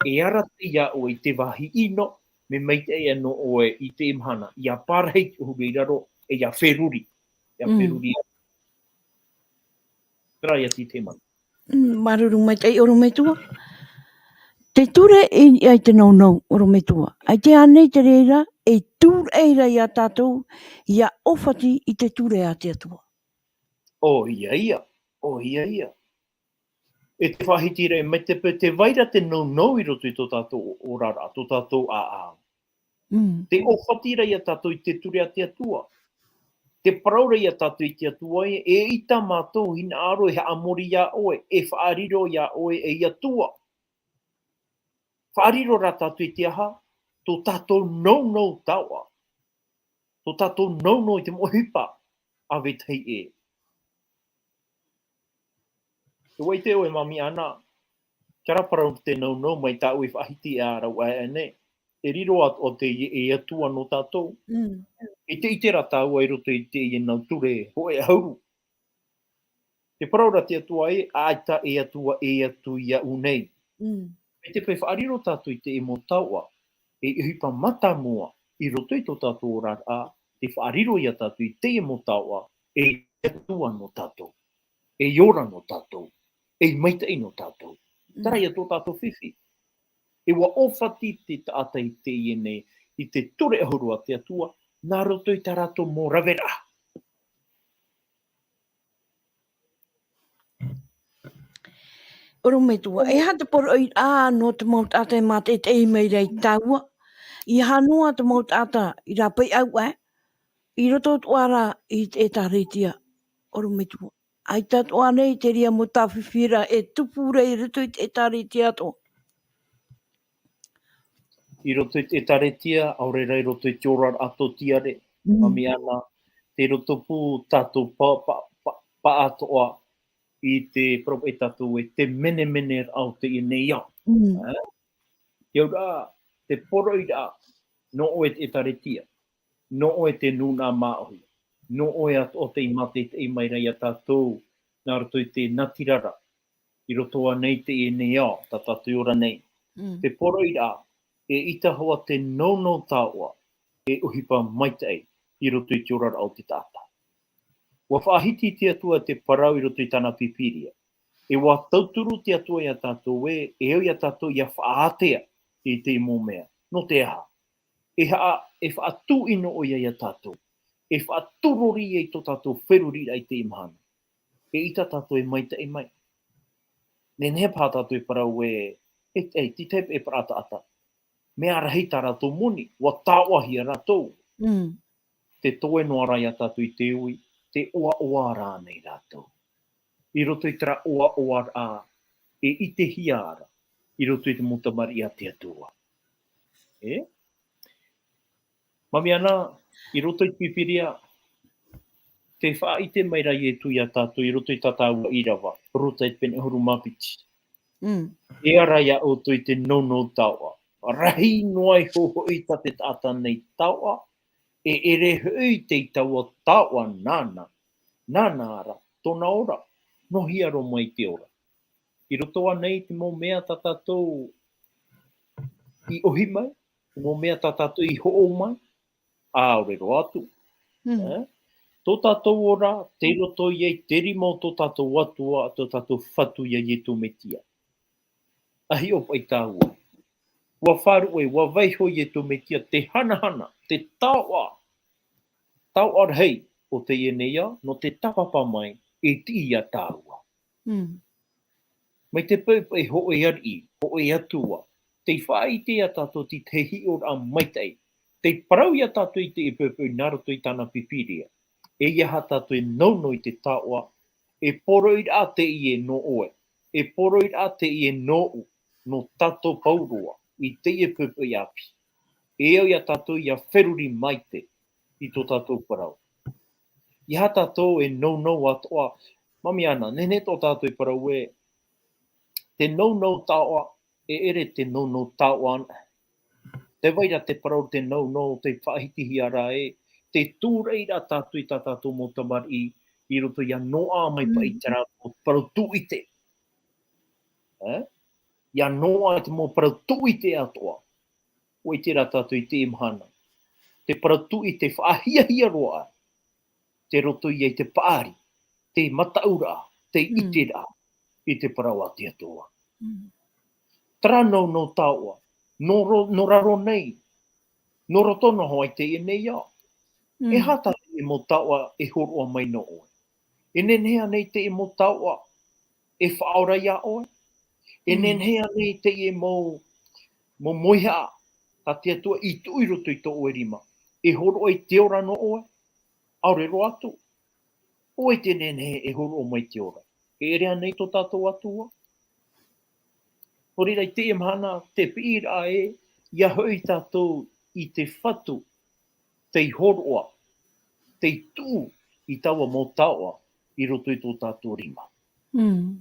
e arataʻi ia ʻoe i te vāhi ʻino, mea maitaʻi anō ʻoe i teie mahana, ʻia pārahi i te ʻahuru i raro, e ʻia feruri. ʻIa Mm. feruri. Terā ia te tahi manaʻo. Mm, māuruuru maitaʻi, ʻorometua. Te ture i, i te nounou, ʻorometua. ʻAita ānei te reira, e ture ra ia tātou, ʻia ʻōfati i te ture a te Atua. ʻO ia ia, ʻo ia ia. E te faʻahiti ra, mai te peu te vai ra te nounou i roto i tō tātou oraraʻa, tō tātou ʻāʻau. Mm. Te ʻōfati ra ia tātou i te ture a te Atua. Te parau ra ia tātou i te Atua, e, eʻita mātou hinaʻaro e haʻamori ia ʻoe, e faʻariro ia ʻoe ei Atua. Faʻariro rā tātou i te aha? Tō tātou nounou taoʻa. Tō tātou nounou i te mau ʻohipa a vetahi ʻē. ʻUa ʻite ʻoe, Mamiana, terā parau te nounou mai tāʻu i faʻahiti ā rāua aʻe nei. E riro atoʻa teie ei Atua nō tātou. Mm. I te, i terā tāua i roto i teie nau ture hōʻē ʻahuru. Te parau ra te Atua ē, ʻaita e Atua ʻē atu iāʻu nei. Mm. Mai te peu e faʻariro tātou i teie mau taoʻa, ei ʻohipa mātāmua i roto i tō tātou oraraʻa, te faʻariro ia tātou i teie mau taoʻa, ei Atua nō tātou, ei ora nō tātou, ei maitaʻi nō tātou. Mm. Terā ia tō tātou fifi. E ʻua ʻōfati te taʻata i teie nei, i te ture ʻahuru a te Atua, nā roto i tā rātou mau raveraʻa. ʻOrometua, e aha te poroʻi ā nō te mau taʻata e mātaʻitaʻi mai ra i taua? E aha noa te mau taʻata i rāpae au ē, i roto atoʻa ra i te ʻĒtārētia, ʻorometua. ʻAita atoʻa nei te reira mau tāfifi ra e tupu ra i roto i te ʻĒtārētia atoʻa. I roto i te ʻĒtārētia, ʻaore rā i roto i te oraraʻa tōtiare, Mm. Mamiana, tei roto pū tātou pa-, pa-, pa-, paʻatoʻa i te parau paʻi tātou ē te menemene raʻa o teie nei ao. Mm. Ē? Te auraʻa, te poroʻi raʻa, nō ʻoe te ʻĒtārētia, nō ʻoe te nūnaʻa māʻohi, nō ʻoe atoʻa tei mātaʻitaʻi mai ra ia tātou, nā roto i te natirara, i roto ānei i teie nei ao, tā tātou e ora nei. Mm. Te poroʻi raʻa, eʻita hoʻi te nounou taoʻa, e ʻohipa maitaʻi i roto i te oraraʻa o te taʻata. ʻUa faʻahiti te Atua te parau i roto i tāna Pīpīria. E ʻua tauturu te Atua ia tātou ē, e au ia tātou ʻia faʻaātea i te mau mea. Nō te aha? E haʻa-, e faʻatūʻino ʻoia ia tātou. E faʻaturori ai tō tātou feruriraʻa i teie mahana. Eʻita tātou e maitaʻi mai. Nehenehe paha tātou e parau ē, e, e, te tahi e parau taʻata. Mea rahi tā rātou moni, ʻua taoʻahia rātou. Mm. Te toe noa ra ia tātou i te ui, te ʻoaʻoa rānei rātou. I roto i terā ʻoaʻoa raʻa, e ʻitehia ra, i roto i te mau tamariʻi a te Atua. E? Mamiana, i roto i te Pīpīria, tē faʻaʻite mai ra Ietu ia tātou i roto i tā tāua ʻīrava, Ruta e te pene ʻahuru mā piti. Mm. E ara ia ʻoutou i te nounou taoʻa. Rahi noa iho hoʻi tā te taʻata nei taoʻa, e ʻere hoʻi tei taua taoʻa nāna, nāna ra tōna ora, nō hea roa mai te ora. I roto ānei te mau mea tā tātou i ʻohi mai, te mau mea tā tātou i hoʻo mai, ʻaore roa atu. Mm. Eh? Tō tātou ora, tei roto ia i te rima o tō tātou Atua, tō tātou Fatu ia Ietu Metia. ʻA hiʻo paʻi tāua. ʻUa faʻaruʻe, ʻua vaiiho Ietu Metia te hanahana, te taoʻa. Taoʻa rahi o teie nei ao, nō te tāpapa mai, e tiʻi ia tāua. Mm. Mai te peu paʻi hōʻē ariʻi, hōʻē Atua, tei faʻaʻite ia tātou i te hiʻoraʻa maitaʻi. Tei parau ia tātou i te poʻipoʻi nā roto i tāna Pīpīria. E aha tātou e nounou i te taoʻa, e poroʻi raʻa teie nō ʻoe, e poroʻi raʻa teie nōʻu, nō tātou pauroa i teie poʻipoʻi ʻāpī. E au iā tātou ia feruri maite i tō tātou parau. ʻEiaha tātou e nounou atoʻa, mea ana, nehenehe tō tātou e parau ē, te nounou taoʻa, e ʻere te nounou taoʻa ana. Tē vai ra te parau te nounou, tē faʻahitihia ra ē, te tūraʻi ra tātou i tā tātou mau tamariʻi, i roto ia noaʻa mai paʻi terā mau parau tūʻite. E? Ia noaʻa te mau parau tūʻite atoʻa. ʻUa ʻite ra tātou i teie mahana. Te parau tūʻite faʻahiahia roa aʻe. Tei roto ia i te paʻari, te mataʻuraʻa, te Mm. ʻiteraʻa i te parau a te Atua. Mm. Terā nounou taoʻa, nō ro-, nō raro nei, nō roto noa hoʻi teie nei ao. Mm. E aha tā teie mau taoʻa e hōroʻa mai nō ʻoe? E nehenehe ānei teie mau taoʻa e faʻaora iā ʻoe? E Mm. nehenehe ānei teie mau, mau mauhaʻa tā te Atua i tuʻu i roto i tō ʻoe rima e hōroʻa i te ora nō ʻoe? ʻAore roa atu. ʻOia te nehenehe e hōroʻa mai te ora. E ʻere ānei tō tātou Atua? Nō reira i teie mahana, te piʻiraʻa ē, ia hoʻi tātou i te Fatu, tei hōroʻa, tei tuʻu i taua mau taoʻa i roto i tō tātou rima. Mm.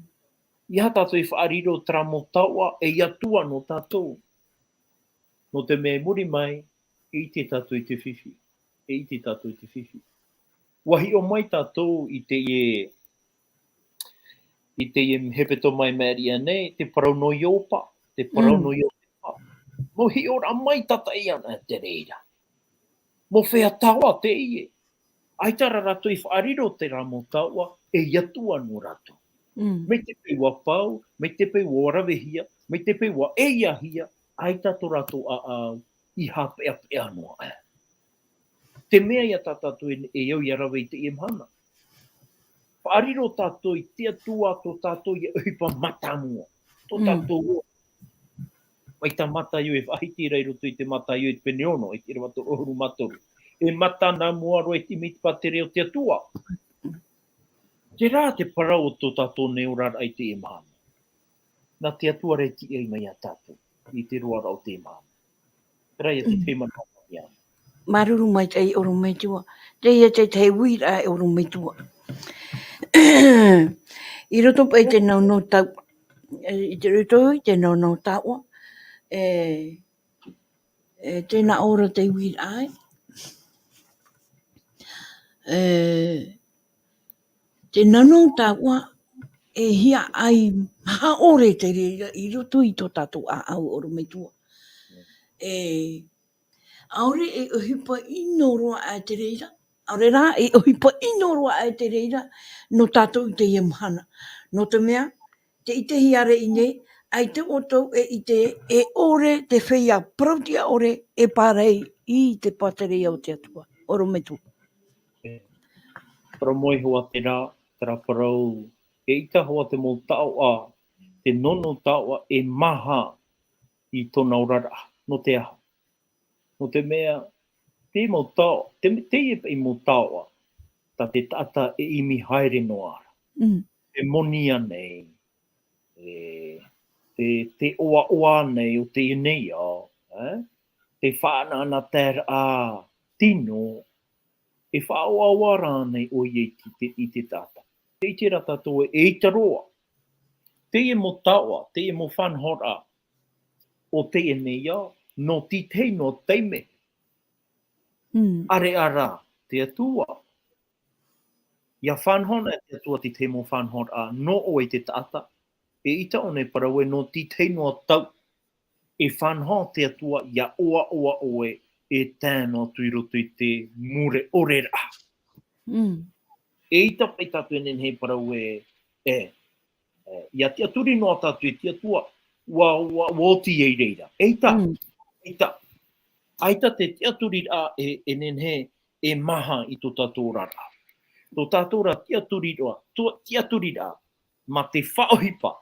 ʻEiaha tātou e faʻariro terā mau taoʻa ei Atua nō tātou. Nō te mea i muri mai, e ʻite tātou i te fifi. E ʻite tātou i te fifi. ʻUa hiʻo mai tātou i teie, i teie hepetoma i maʻiri aʻe nei, te parau nō Iopa, te parau Mm. nō Iopa. Mau hiʻoraʻa maitaʻi ana te reira. Mau feiā taoʻa teie. ʻAita rā rātou i faʻariro terā mau taoʻa ei Atua nō rātou. Mm. Mai te peu ʻua pau, mai te peu ʻua ravehia, mai te peu ʻua ʻeiahia, ʻaita tō rātou ʻāʻau i haʻapeʻapeʻa noa aʻe. Te mea ia tā tātou e, e au ia rave i teie mahana. Faʻariro tātou i te Atua, tō tātou ia ʻohipa mātāmua. Tō Mm. tātou roa. Mai tā Mataio e faʻahiti ra i roto i te Mataio i te pene ono, e te ʻīrava toru ʻahuru mā toru. E mātāmua roa i te ʻimi i te pātireia o te Atua. Terā te parau o tō tātou nei oraraʻa i teie mahana. Nā te Atua rā e tiʻa mai iā tātou i te roaraʻa o teie mahana. Terā ia te Mm. tēmana o te mea. Māuruuru maitaʻi ʻorometua. Teie te tahi uiraʻa e ʻorometua. I roto paʻi te nounou tau-, e, i te roto i te nounou taoʻa, e, e, tēnā ʻō ra te uiraʻa ē. E, te nounou taoʻa, e hiaʻai maha ʻore te reira i roto i tō tātou ʻāʻau ʻorometua. E, ʻaore e ʻohipa ʻino roa aʻe te reira, ʻaore rā, e ʻohipa ʻino roa aʻe te reira, nō tātou i teie mahana. Nō te mea, tē ʻitehia ra nei, ʻaita ʻoutou e ʻite, e ʻore te feiā parauʻtiʻa ʻore e pārahi i te pātireia o te Atua. ʻOrometua. Parau mau iho ā terā, terā parau, eʻita hoʻi te mau taoʻa, te nounou taoʻa e maha i tōna oraraʻa, nō te aha? Nō te mea, te mau tao-, te, teie paʻi mau taoʻa, tā te taʻata e ʻimi haere noa ra. Mm. Te moni ānei, e, te, te ʻoaʻoa ānei o teie nei ao, e? Te faʻanaʻanataeraʻa tino, e faʻaʻoaʻoa rānei ʻoia i te, i te taʻata? Tē ʻite ra tātou ē, eʻita roa. Teie mau taoʻa, teie mau faʻanahoraʻa o teie nei ao, nō te tahi noa taime. Mm. ʻAreʻa rā te Atua. ʻIa faʻanaho anaʻe te Atua te tahi mau faʻanahoraʻa nō ʻoe i te taʻata, eʻita ʻōna e parau ē nō te tahi noa tau. E faʻanaho te Atua ʻia ʻoaʻoa ʻoe e tae noa atu i roto i te mure ʻore ra. Mm. Eʻita paʻi tātou e nehenehe e parau ē, e, e, ʻia tiʻaturi noa tātou i te Atua, ʻua, ʻua, ʻua oti i reira. Eʻita, Mm. eʻita. ʻAita te tiʻaturiraʻa e, e nehenehe e maha i tō tātou oraraʻa. Tō tātou rā tiʻaturiraʻa, tō tiʻaturiraʻa, mā te faʻaʻohipa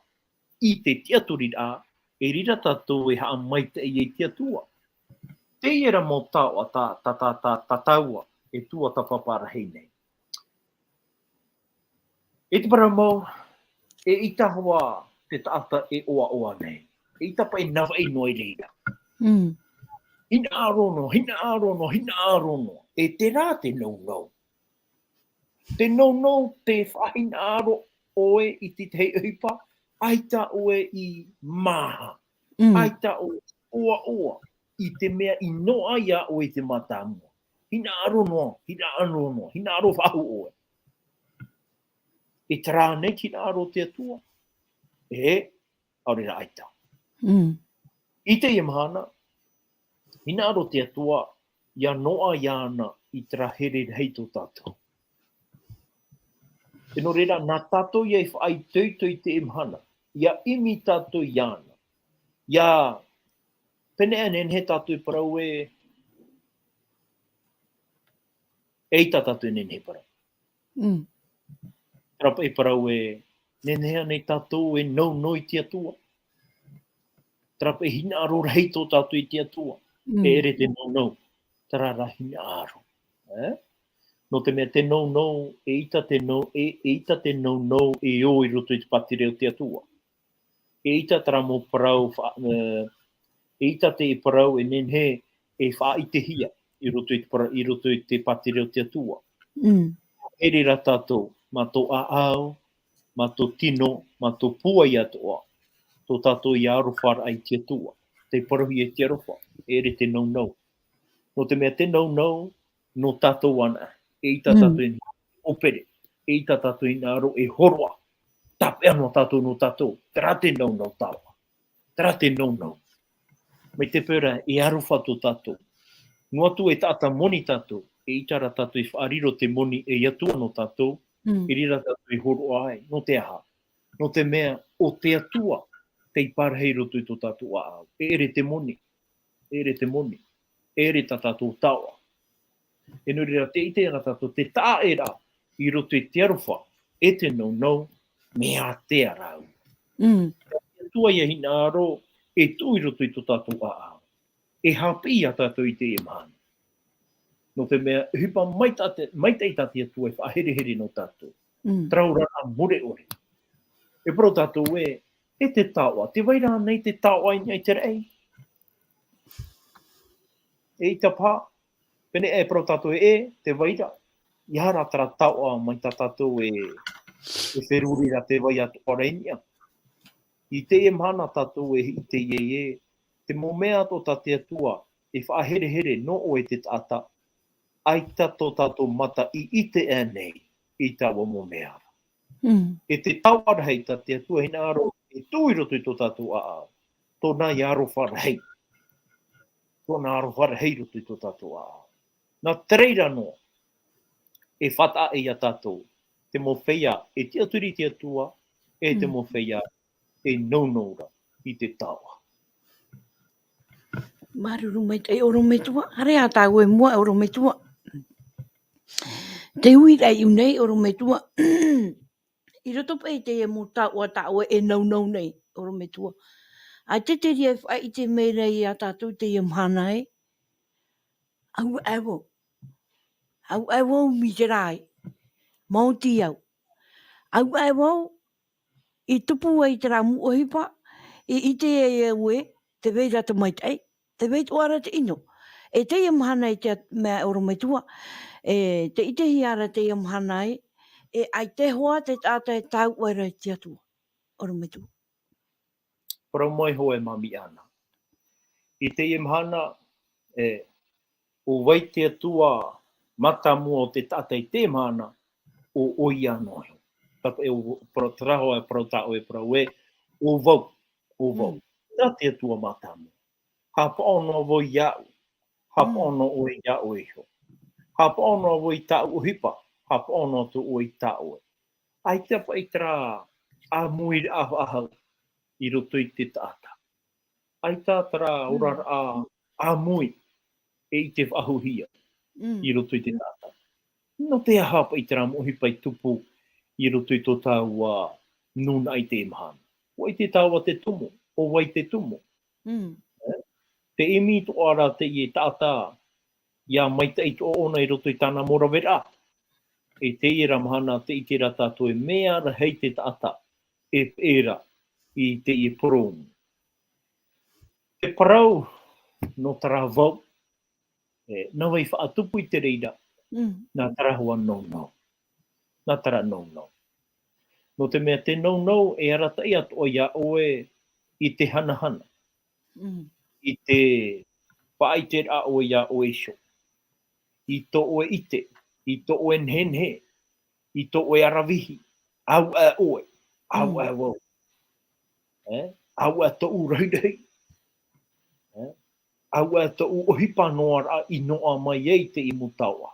i te tiʻaturiraʻa, e riro tātou e haʻamaitaʻi i te Atua. Teie rā mau taoʻa tā, tā, tā, tā, tā tāua e tuatāpapa rahi nei. E te parau mau, eʻita hoʻi te taʻata e ʻoaʻoa nei. ʻEita paʻi e navaʻi noa i reira. Mm. Hinaʻaro noa, hinaʻaro noa, hinaʻaro noa. E terā te nounou. Te nounou, te faʻahinaʻaro ʻoe i te tahi ʻohipa, ʻaita ʻoe i māha. Mm. ʻAita ʻoe i ʻoaʻoa i te mea i noaʻa ai ʻoe i te mātāmua. Hinaʻaro noa, hinaʻaro noa, hinaʻaro faʻahou ʻoe. E terā nei te hinaʻaro o te Atua? E, ʻaore rā ʻaita. Mm. I teie mahana, hinaʻaro te Atua, ʻia noaʻa iāna i terā here rahi tō tātou. E nō reira, nā tātou ïa e faʻaitoito i teie mahana, ʻia ʻimi tātou iāna. ʻIa, pēnei aʻe e nehenehe tātou e parau ē, ʻeita tātou e nehenehe e parau. Mm. Terā paʻi e parau ē, nehenehe ānei tātou e nounou i te Atua? Terā paʻi e hinaʻaro rahi tō tātou i te Atua? Mm. E ʻere te nounou, terā rā hinaʻaro. E? Nō te mea te nounou, ʻeita te nou-, e, ʻeita te nounou e ō i roto i te pātireia o te Atua. ʻEita terā mau parau, fa-, e, ʻeita te parau e nehenehe e faʻaʻitehia i roto i te para-, i roto i te pātireia o te Atua. Mm. E ʻere rā tātou, mā tō ʻāʻau, mā tō tino, mā tō pūai atoʻa, tō tātou ʻia arofaraʻa i te Atua. Tei parauhia i te aroha, e ʻere te nounou. Nō te mea te nounou, nō tātou anaʻe, ʻeita Mm. tātou e ʻōpere, ʻeita tātou e hinaʻaro e hōroʻa, tāpeʻa noa tātou nō tātou, terā te nounou taoʻa, terā te nounou. Mai te peu ra, e aroha tō tātou. Noa atu e taʻata moni tātou, ʻeita rā tātou e faʻariro te moni ei Atua nō tātou, Mm. i reira tātou e hōroʻa ai, nō te aha? Nō te mea, ʻo te Atua, tei pārahi i roto i tō tātou ʻāʻau. E ʻere te moni, e ʻere te moni, e ʻere tā tātou taoʻa. E nō reira, tē ʻite ana tātou te taʻaʻēraʻa i roto i te aroha, e te nounou, mea ātea rāua. Mm. Te Atua ïa hinaʻaro, e tuʻu i roto i tō tātou ʻāʻau. E haʻapiʻi ia tātou i teie mahana. Nō te mea, ʻohipa maitaʻi te, maitaʻi tā te Atua e faʻaherehere nō tātou. Mm. Terā oraraʻa mure ʻore. E parau tātou ē, e te taoʻa, tē vai ra ānei te taoʻa i niʻa i te raʻi? ʻEita paha, pēnei e parau tātou ē, e, tē vai ra. ʻEiaha rā terā taoʻa mai tā tātou e, e feruri ra tē vai atoʻa ra i niʻa. I teie mahana tātou e ʻite ai ē, te mau mea atoʻa tā te Atua, e faʻaherehere nō ʻoe te taʻata, ʻaita tō tātou mata i ʻite ānei i taua mau mea ra. Mm. E te taoʻa rahi tā te Atua hinaʻaro e tuʻu i roto i tō tātou ʻāʻau, tōna ïa aroha rahi. Tōna aroha rahi i roto i tō tātou ʻāʻau. Nā te reira noa, e faʻataʻa ia tātou, te mau feiā, e tiʻaturi i te Atua, e te Mm. mau feiā, e nounou ra i te taoʻa. Māuruuru maitaʻi, ʻorometua, haere ā tāua i mua, ʻorometua. Te uiraʻa i ʻō nei, ʻorometua. I roto paʻi i teie mau taoʻa, taoʻa e nounou nei, ʻorometua. ʻAita te reira e faʻaʻite mai ra ia tātou i teie mahana ē. Au, au. Au, au, au, mai te raʻi. Maoti au. Au, au, au. I tupu ai terā mau ʻohipa, i ʻite ai au ē, tē vai ra te maitaʻi, tē vai atoʻa ra te ʻino. E teie mahana i te at-, mea ʻorometua, e, tē ʻitehia ra teie mahana ē, e ʻaita e hoa te taʻata e taoʻa ra i te Atua. ʻOrometua. Parau mai hoʻi e Mami Ana. I teie mahana, e, ʻo vai te Atua mātāmua o te taʻata i teie mahana, ʻo, ʻo ia noa iho. Tāpati e ʻo, parau, terā hoʻi e parau tā ʻoe, parau ē, ʻo vau, ʻo vau. Mm. Nā te Atua mātāmua. Haʻapaʻo noa vau iāʻu. Haʻapaʻo Mm. noa ʻoe iā ʻoe iho. Haʻapaʻo noa vau i tāʻu ʻohipa. Haʻapaʻo noa atu ʻoe i tā ʻoe. ʻAita paʻi terā ʻāmuiraʻa faʻahou i roto i te taʻata. ʻAita terā Mm. oraraʻa ʻāmui e ʻite faʻahouhia Mm. i roto i te taʻata. Nō te aha paʻi terā mau ʻohipa i tupu i roto i tō tāua nūnaʻa i teie mahana? ʻO vai te taoʻa te tumu, ʻo vai te tumu? Mm. E? Tē ʻimi atoʻa ra teie taʻata ʻia maitaʻi atoʻa ʻōna i roto i tāna mau raveraʻa. I teie ra mahana tē ʻite ra tātou e mea rahi te taʻata e peʻe ra i teie porōmu. te parau, nō terā vau, e, nā vai faʻatupu i te reira, Mm. nā terā hoa nounou. Nā terā nounou. Nō te mea te nounou e arataʻi atoʻa iā ʻoe i te hanahana. Mm. I te faʻaʻiteraʻa ʻoe iā ʻoe iho. I tō ʻoe ʻite, i tō ʻoe nehenehe, i tō ʻoe aravihi, auaʻe ʻoe, auaʻe Mm. vau. E? Auaʻe tōʻu rahirahi. E? Auaʻe tōʻu ʻohipa noa ra i noaʻa mai ai te mau taoʻa.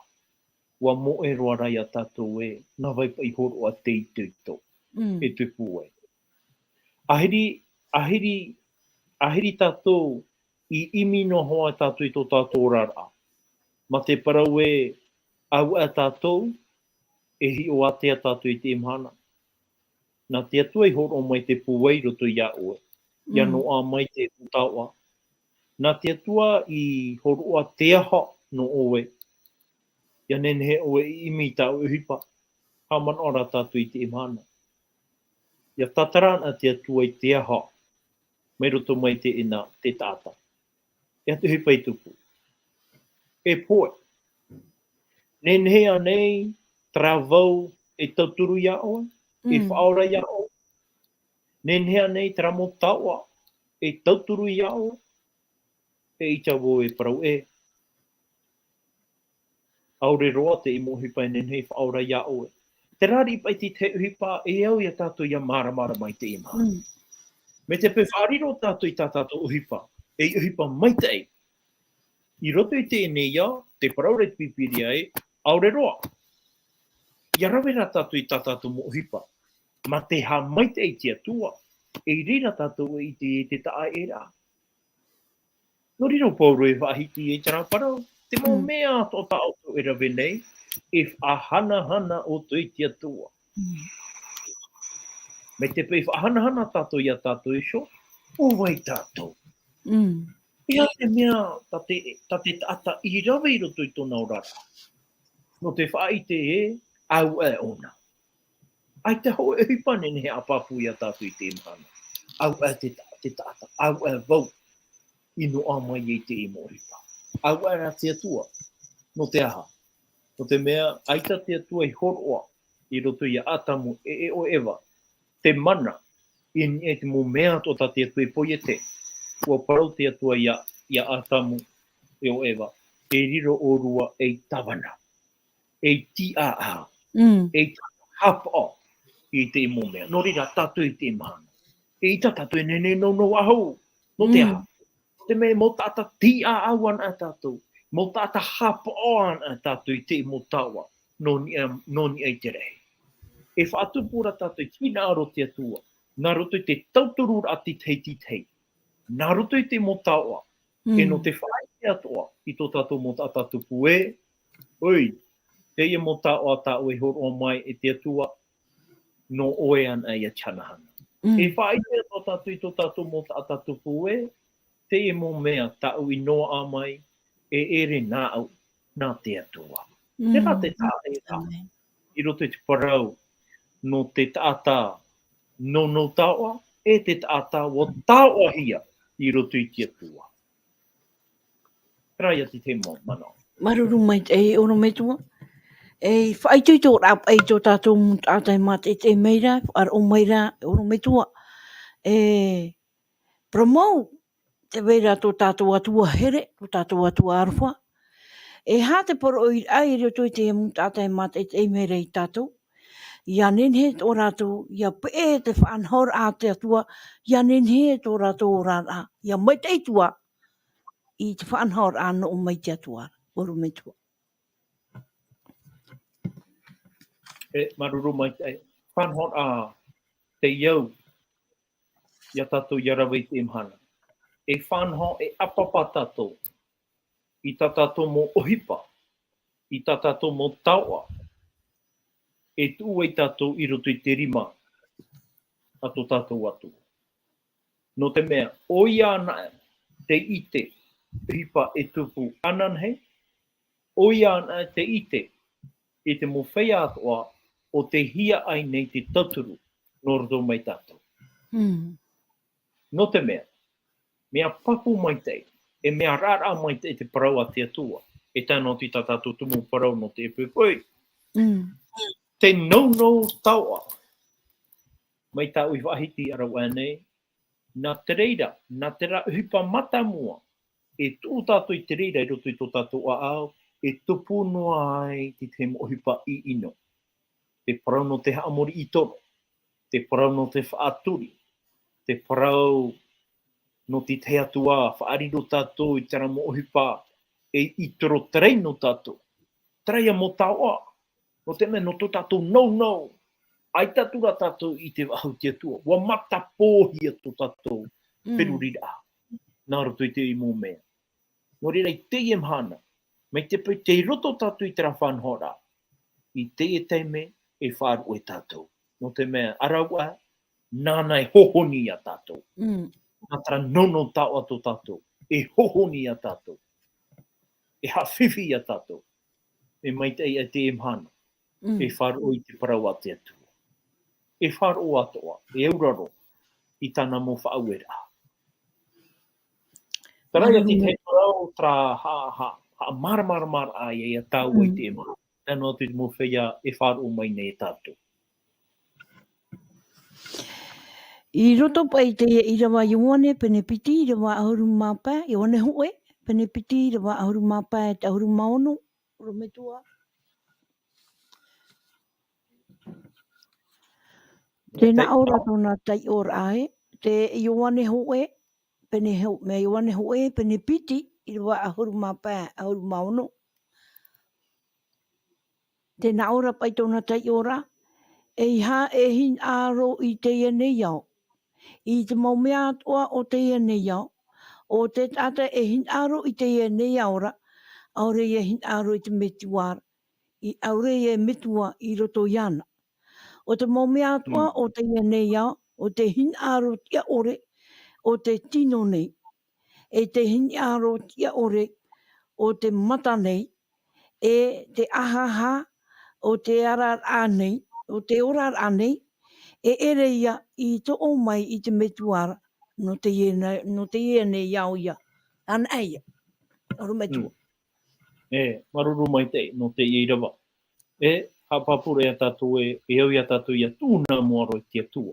ʻUa moʻe roa rā iā tātou ē, nā vai paʻi hōroʻa te itoito. Mm. E tupu ai. ʻAhiri, ʻahiri, ʻahiri tātou i ʻimi noa hoʻi tātou i tō tātou oraraʻa. Mā te parau ē, auaʻe tātou, e hiʻo ātea tātou i teie mahana. Nā te Atua i hōroʻa mai te pūai i roto iā ʻoe. ʻIa Mm. noaʻa mai te mau taoʻa. Nā te Atua i hōroʻa te aha nō ʻoe. ʻIa nehenehe ʻoe i ʻimi i tāʻu ʻohipa. Haʻamanaʻo rā tātou i teie mahana. ʻIa tātara ana te Atua i te aha. Mai roto mai teie nā te taʻata. E aha te ʻohipa i tupu. E pohe. Nehenehe ānei terā vau e tauturu iā ʻoe, e Mm. faʻaora iā ʻoe. Nehenehe ānei terā mau taoʻa e tauturu iā ʻoe. E ʻaita vau e parau ē. ʻAore roa te mau ʻohipa e nehenehe e faʻaora iā ʻoe. Terā riʻi paʻi te tahi ʻohipa e au iā tātou ʻia māramarama i teie mahana. Mm. Mai te peu faʻariro tātou i tā tātou ʻohipa, e ʻohipa maitaʻi. I roto i teie nei ia, te parau ra i te Pīpīria ē, ʻaore roa. ʻIa rave rā tātou i tā tātou mau ʻohipa. Mā te haʻamaitaʻi i te Atua, e i reira tātou e ʻite i te taʻaʻēraʻa. Nō reira ʻo Pauro e faʻahiti i terā parau, te mau Mm. mea atoʻa tā ʻoutou e rave nei, e faʻahanahana ʻoutou i te Atua. Mm. Mai te peu e faʻahanahana tātou iā tātou iho, ʻo vai tātou. Mm. E aha te mea tā te, tā te taʻata i rave i roto i tōna oraraʻa. Nō te faʻaʻite ē, auaʻe ʻōna. ʻAita hōʻē ʻohipa nehenehe e ʻāpapū iā tātou i teie mahana. Auaʻe te ta-, te taʻata, auaʻe vau i noaʻa mai ai teie mau ʻohipa. Auaʻe rā te Atua, nō te aha? Nō te mea, ʻaita te Atua i hōroʻa i roto iā Atamu e, e ʻo Eva, te mana, i niʻa i te mau mea atoʻa tā te Atua i poiete. ʻUa parau te Atua iā, iā Atamu e ʻo Eva, e riro ʻōrua ei tāvana, ei tīʻāʻā, Mm. ei tāvana hapaʻo i te mau mea. Nō reira tātou i teie mahana. ʻEita tātou e nehenehe e nounou faʻahou. Nō te Mm. aha? Te mea mau taʻata tīʻāʻau ana tātou. Mau taʻata hapaʻo ana tātou i te mau taoʻa. Nō niʻa, nō niʻa i te rahi. E faʻatupu ra tātou i te hinaʻaro o te Atua. Nā roto i te tautururaʻa te tahi te tahi. Nā roto i te mau taoʻa. E Mm. nō te faʻaʻite atoʻa i tō tātou mau taʻata tupu ē. Oi, teie mau taoʻa tāʻu e hōroʻa mai e te Atua. Nō ʻoe ana ia te hanahana. Mm. E faʻaʻite atoʻa tātou i tō tātou mau taʻata tupu ē. Teie mau mea tāʻu i noaʻa mai, e ʻere nāʻu, nā te Atua. Mm. Terā te taʻata e tā. Amen. I roto i te parau, nō te taʻata nounou taoʻa, e te taʻata ʻua taoʻahia i roto i te Atua. Terā ia te tahi mau manaʻo. Māuruuru maitaʻi, e ʻorometua. E faʻaitoitoraʻa paʻi tō tātou mau taʻata e mātaʻitaʻi mai ra, faʻaroʻo mai ra, e ʻorometua. E parau mau, tē vai ra tō tātou Atua here, tō tātou Atua aroha. E aha te poroʻi i roto i te mau taʻata e mātaʻitaʻi mai ra ia tātou? ʻIa nehenehe tō rātou, ʻia peʻe te faʻanahoraʻa a te Atua, ʻia nehenehe tō rātou oraraʻa, ʻia maitaʻi atu ā i te faʻanahoraʻa nō ʻō mai te Atua, ʻorometua. E, māuruuru maitaʻi. Faʻanahoraʻa tei au, ia tātou ʻia rave i teie mahana. E faʻanaho, e ʻāpapa tātou i tā tātou mau ʻohipa, i tā tātou mau taoʻa, e tuʻu ai tātou i roto i te rima a tō tātou Atua. Nō te mea, ʻoia anaʻe tei ʻite, ʻohipa e tupu ananahi, ʻoia anaʻe tei ʻite, i te mau feiā atoʻa o tei hiaʻai nei te tauturu nō roto mai tātou. Mm. Nō te mea, Mea pāpū maitaʻi, e mea rāraʻa maitaʻi te parau a te Atua. E tae noa atu i tā tātou tumu parau nō te ʻepoʻepo. Mm. Te nounou taoʻa. Mai tāʻu i faʻahiti ʻaravihi nei, nā te reira, nā terā ʻohipa mātāmua, e tuʻu tātou i te reira i roto i tō tātou ʻāʻau, e tupu noa ai te tahi mau ʻohipa ʻino. Te parau nō te haʻamori ʻītoro, te parau nō te faʻaturi, te parau nō te tahi atu ā, faʻariro tātou i terā mau ʻohipa, e ʻītoro terā nō tātou. Terā ia mau taoʻa, nō te mea nō tō tātou nounou, ʻaita atu rā tātou i te faʻahou te Atua, ʻua matapōhia tō tātou Mm. feruriraʻa, nā roto i te mau mea. Nō reira i teie mahana, mai te peu tei roto tātou i terā faʻanahoraʻa, i teie taime e faʻaroʻo tātou. Nō te mea, ʻaravihi, nāna e hohoni ia tātou. Mm. Nā terā nounou taoʻa tō tātou, e hohoni ia tātou. E haʻafifi ia tātou. E maitaʻi ā teie mahana, Mm. e faʻaroʻo i te parau a te Atua. E faʻaroʻo atoʻa, e auraro i tāna mau faʻaueraʻa. Terā ia te Hānere. tahi parau, terā ha, ha, haʻamāramaramaraʻa ia, ia tāua i Mm. teie mahana. Tae noa atu i te mau feiā e faʻaroʻo mai nei e tātou. I roto paʻi i te ʻīrava Ioane pene piti, ʻīrava ʻahuru mā pae, Ioane hōʻē, pene piti, ʻīrava ʻahuru mā pae, e te ʻahuru mā ono, ʻorometua. Tēnā ʻo rā tōna taiʻoraʻa ē, te Ioane hōʻē, pene hō-, mea Ioane hōʻē, pene piti, ʻīrava ʻahuru mā pae, ʻahuru mā ono. Tēnā ʻo rā paʻi tōna taiʻoraʻa, ʻeiaha e hinaʻaro i teie nei ao. I te mau mea atoʻa o teie nei ao, ʻo te taʻata e hinaʻaro i teie nei ao ra, ʻaore ia e hinaʻaro i te Metua ra, i ʻaore ia e metua i roto iāna. ʻO te mau mea atoʻa Mm. o teie nei ao, ʻo te hinaʻaro tiʻaʻore o te tino nei, e te hinaʻaro tiʻaʻore o te mata nei, e te ʻahaʻaha o te oraraʻa nei, o te oraraʻa nei, e ʻere ia i toʻo mai i te Metua ra, nō teie nei, nō teie nei ao ia. Anaʻe ia. ʻOrometua. Mm. E, māuruuru maitaʻi, nō teie ʻīrava. E, haʻapāpū ra ia tātou ē, e au ia tātou ʻia tuʻu nā mua roa i te Atua.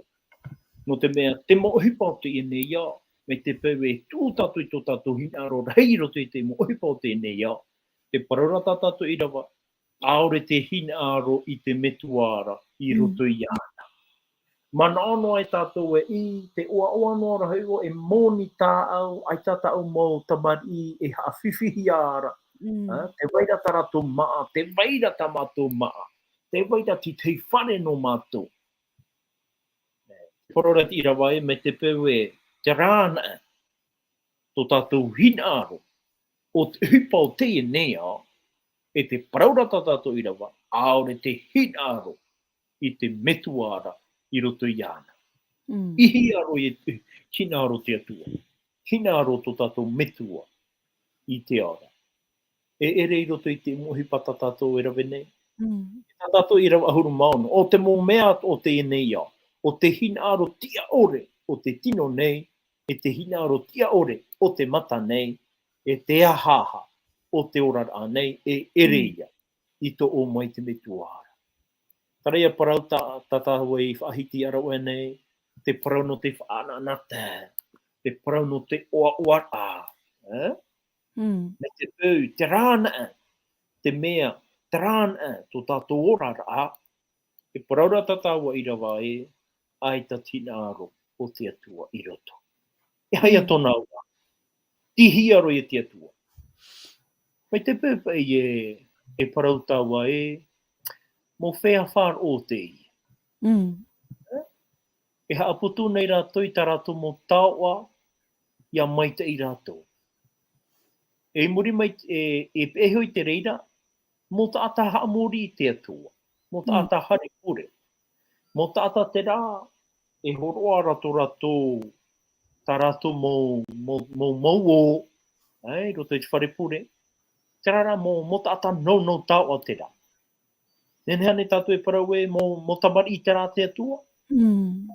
Nō te mea, te mau ʻohipa o teie nei ao, mai te peu e tuʻu tātou i tō tātou hinaʻaro rahi i roto i te mau ʻohipa o teie nei ao. Te parau ra tā tātou ʻīrava, ʻaore te hinaʻaro i te Metua ra i Mm. roto iāna. Manaʻo noa ai tātou ē, i te ʻoaʻoa noa ra hoʻi ʻoe, e moni tāʻau, ʻaita tāʻu mau tamariʻi e haʻafifihia ra. Mm. Ā, tē vai ra tā rātou māʻa, tē vai ra tā mātou māʻa, tē vai ra te tahi fare nō mātou. Parau ra te ʻīrava ē, mai te peu e, terā anaʻe tō tātou hinaʻaro, ʻo te ʻohipa o teie nei ao, e te parau ra tā tātou ʻīrava, ʻaore te hinaʻaro i te Metua ra i roto iāna. Mm. ʻIhia roa e te hinaʻaro te Atua, hinaʻaro tō tātou Metua i te ao ra. E ʻere i roto i te mau ʻohipa tā tātou e rave nei. Mm. Tā tātou ʻīrava ʻahuru mā ono. ʻO te mau mea o teie nei ao, ʻo te hinaʻaro tiʻaʻore o te tino nei, e te hinaʻaro tiʻaʻore o te mata nei, e te ʻahaʻaha o te oraraʻa nei, e ʻere Mm. ia i toʻo mai te Metua ra. Terā ia parau tā, tā tāua i faʻahiti ʻaravihi nei, te parau nō te faʻanaʻanatae, te parau nō te ʻoaʻoaraʻa, ē? Mm. Mai te peu, terā anaʻe, te mea, terā anaʻe, tō tātou oraraʻa, te parau ra tā tāua ʻīrava ē, ʻaita te hinaʻaro o te Atua i roto. E aha ia Mm. tōna auraʻa? ʻIhia roa e te Atua. Mai te peu paʻi e, e parau tāua ē, mau feiā faʻaroʻo teie. Mm. E haʻaputu nei rātou i tā rātou mau taoʻa, ʻia maitaʻi rātou. E i muri mai, e, e peʻe hoʻi te reira, mau taʻata haʻamori i te Atua, mau Mm. taʻata fare pure, mau taʻata terā, e hōroʻa ra tō rātou, tā rātou mau, mau, mau, mau ō, ē, i roto i te fare pure, terā rā mau, mau taʻata nounou taoʻa terā. Nehenehe ānei tātou e parau ē, mau, mau tamariʻi terā a te Atua? Mm.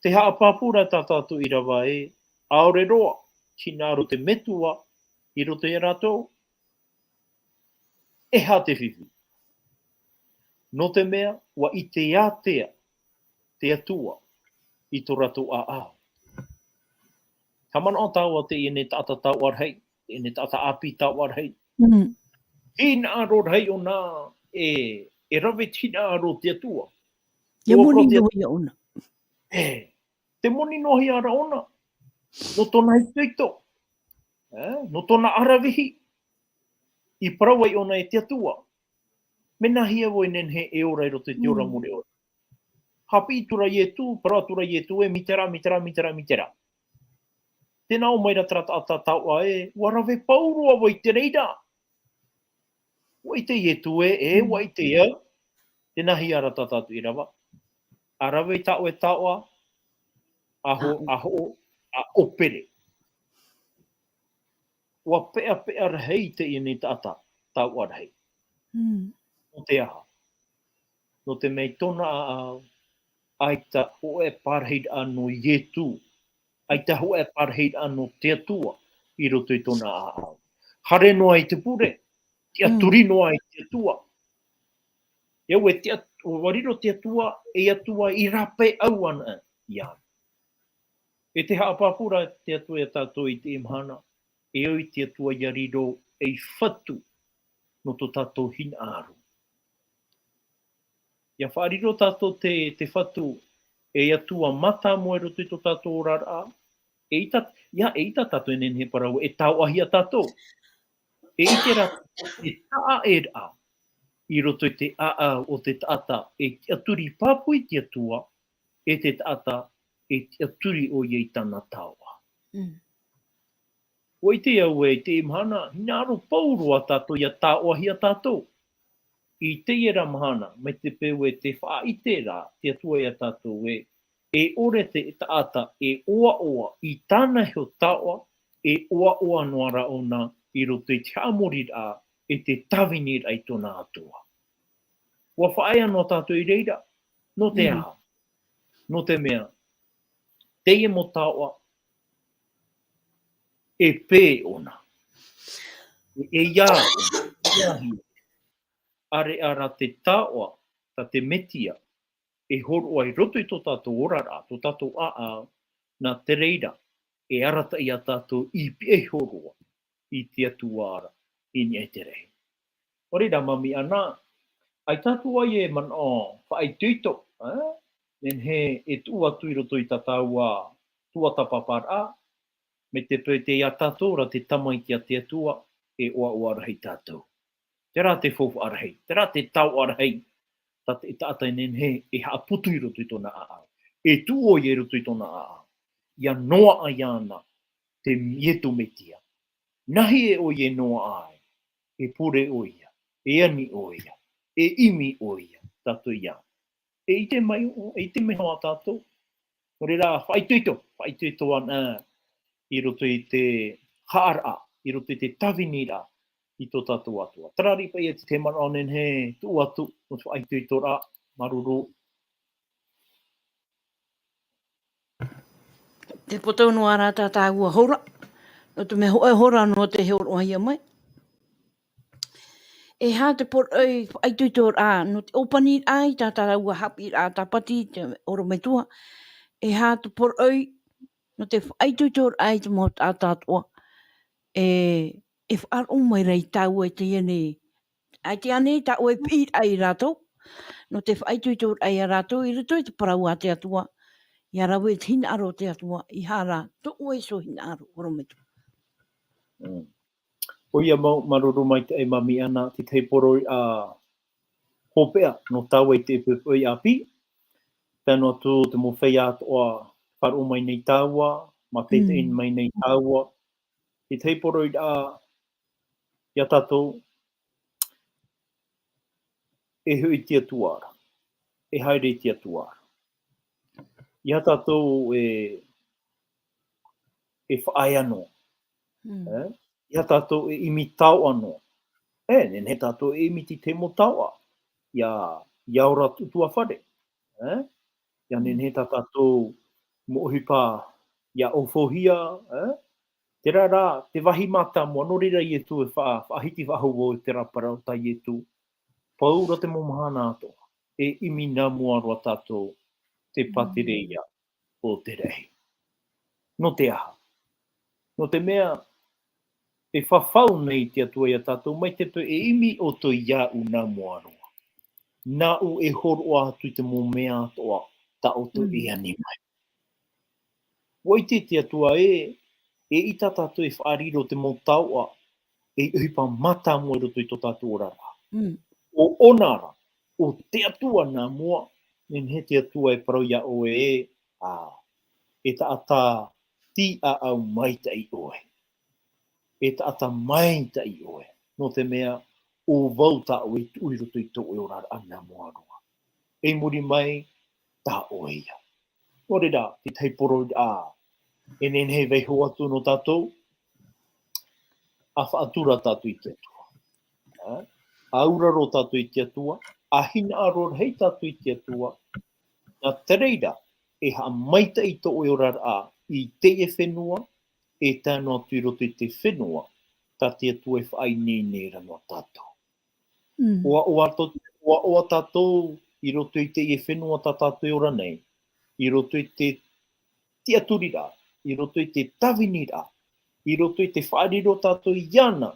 Te haʻapāpū ra tā tātou ʻīrava ē, ʻaore roa, hinaʻaro te metua i roto ia rātou, e aha te fifi? Nō te mea, ʻua ʻite ātea te Atua i tō rātou ʻāʻau. Haʻamanaʻo tāua teie nei taʻata taoʻa rahi, teie nei taʻata ʻāpī taoʻa rahi. Mm. Hinaʻaro rahi ʻōna, e, e rave te hinaʻaro o te Atua. ʻIa moni noa ia ʻōna. E, te moni noa ia ra ʻōna. Nō tōna itoito. E, nō tōna ʻaravihi. I parau ai ʻōna e te Atua. Mea nāhea vau e nehenehe e ora i roto i te ora Mm. mure ora. Haʻapiʻi atu ra Ietu, parau atu ra Ietu e, mai terā, mai terā, mai terā, mai terā. Tē nā ʻō mai ra terā taʻata taoʻa e, ʻua rave pauroa vau i te reira. ʻUa ʻite Ietu e, e, Mm. ʻua ʻite au. Tē nāhea ra tā tātou ʻīrava. ʻA rave i tā ʻoe taoʻa, ʻa ho-, ʻa ho-, ʻa ʻōpere. ʻUa peʻapeʻa rahi teie nei taʻata taoʻa rahi. Mm. Nō te aha? Nō te mea i tōna ʻāʻau, ʻaita hōʻē parahiraʻa nō Ietu, ʻaita hōʻē parahiraʻa nō te Atua i roto i tōna ʻāʻau. Haere noa i te pure, tiʻaturi Mm. noa i te Atua. E au e tiʻa-, ʻua riro te Atua, e Atua i rāpae au ana ia. E te haʻapāpū ra te Atua ia tātou i teie mahana, e au i te Atua ʻia riro ei fatu nō tō tātou hinaʻaro. ʻIa faʻariro tātou te, te fatu, e Atua mātāmua i roto i tō tātou oraraʻa, e ʻita, ʻia, e ʻita tātou e nehenehe e parau, e taoʻahia tātou. E ʻite ra, e taʻaʻēraʻa, i roto i te ʻāʻau o te taʻata, e tiʻaturi pāpū i te Atua, e te taʻata, e tiʻaturi ʻoia i tāna taoʻa. Mm. ʻUa ʻite au e i teie mahana, hinaʻaro pauroa tātou ʻia taoʻahia tātou. I teie ra mahana, mai te peu e te faʻaʻite ra, te Atua ia tātou e, e ʻore te taʻata, e ʻoaʻoa, i tāna iho taoʻa, e ʻoaʻoa noa ra ʻōna, i roto i te haʻamoriraʻa, e te tāviniraʻa i tōna Atua. ʻUa faʻaea noa tātou i reira, nō te Mm. aha? Nō te mea, teie mau taoʻa, e pē ʻōna. E, e ia ʻōna, e ia hia. ʻAreʻa rā te taoʻa, tā te Metia, e hōroʻa i roto i tō tātou oraraʻa, tō tātou ʻāʻau, nā te reira, e arataʻi ia tātou i pihaʻi hōroʻa i te Atua ra, i niʻa i te rahi. ʻO reira, Mami Ana, ʻaita tātou e manaʻo faʻaitoito, ē? Nehenehe e tuʻu atu i roto i tā tāua tuatāpaparaʻa, mai te peu tei ia tātou ra te Tamaiti a te Atua, e ʻoaʻoa rahi tātou. Terā te faufaʻa rahi, terā te taoʻa rahi, tā te taʻata e nehenehe e haʻaputu i roto i tōna ʻāʻau. E tuʻu ʻoia i roto i tōna ʻāʻau. ʻIa noaʻa iāna te Ietu Metia. Nāhea ʻoia e noaʻa ai, e pure ʻoia, e ani ʻoia, e ʻimi ʻoia, tātou ia. E ʻite mai, e ʻite mai hoʻi tātou. Nō reira, faʻaitoito, faʻaitoito ana i roto i te haʻaraʻa, i roto i te tāviniraʻa i tō tātou Atua. Terā riʻi paʻi e te manaʻo nehenehe e tuʻu atu, nō te faʻaitoitoraʻa, māuruuru. Te poto noa ra tā tāua hora, nō te mea hōʻē hora noa tē hōroʻahia mai. E aha te poroʻi faʻaitoitoraʻa, nō te ʻōpaniraʻa i tā tāua haʻapiʻiraʻa tāpati te orometua. E aha te poroʻi, nō te faʻaitoitoraʻa i te mau taʻata atoʻa. E, e faʻaroʻo mai ra ia tāua i teie nei. ʻAita ānei tāua e piʻiraʻa ia rātou. Nō te faʻaitoitoraʻa ia rātou, i roto i te parau a te Atua. ʻIa rave te hinaʻaro o te Atua, ʻeiaha rā, tō ʻoe iho hinaʻaro, orometua. Mm. ʻOia mau, māuruuru maitaʻi Mami Ana, te tahi poroʻi, ā, hopeʻa, nō tāua i te poʻipoʻi ʻāpī. Tae noa atu te mau feiā atoʻa, faʻaroʻo mai nei tāua, mātaʻitaʻi Mm. mai nei tāua. Te tahi poroʻi, ā, ia tātou, e hoʻi i te Atua ra, e haere i te Atua ra. ʻIa tātou e, e faʻaea noa. Mm. E? ʻIa tātou e ʻimi taoʻa noa. E, nehenehe tātou e ʻimi te tahi mau taoʻa. ʻIa, ʻia ora atu ʻutuāfare. E? ʻIa Mm. nehenehe tā tātou mau ʻohipa ʻia ʻōfaʻohia, e? Terā rā, te vāhi mātāmua, nō reira Ietu e faʻa-, faʻahiti faʻahou vau i terā parau tā Ietu. Paʻi ra te mau mahana atoʻa, e ʻimi nā mua roa tātou te pātereia o te raʻi. Nō te aha? Nō te mea, e fafau nei te Atua iā tātou, mai te peu e ʻimi ʻoutou iāʻu nā mua roa. Nāʻu e hōroʻa atu i te mau mea atoʻa tā ʻoutou Mm. e ani mai. ʻUa ʻite te Atua ē, eʻita tātou e faʻariro te mau taoʻa, e ʻohipa mātāmua i roto i tō tātou oraraʻa. Mm. ʻO ʻōna ra, ʻo te Atua nā mua, nehenehe te Atua e parau iā ʻoe ē, ā, e taʻata tīʻaʻau maitaʻi ʻoe. E taʻata maitaʻi ʻoe. Nō te mea, ʻo vau tā ʻoe i tuʻu i roto i tō ʻoe oraraʻa nā mua roa. I muri mai, tā ʻoe ia. Nō reira, te tahi poroʻi, ā, e nehenehe e vaiiho atu nō tātou, ʻa faʻatura tātou i te Atua. Ā, ʻa auraro tātou i te Atua, ʻa hinaʻaro rahi tātou i te Atua, nā te reira, e haʻamaitaʻi tō ʻoe oraraʻa i teie fenua, e tae noa atu i roto i te fenua, tā te Atua e faʻaineine ra nō tātou. Mm. ʻOaʻoa tō-, ʻoaʻoa tātou i roto i teie fenua tā tātou e ora nei, i roto i te tiʻaturiraʻa, i roto i te tāviniraʻa, i roto i te faʻariro tātou iāna,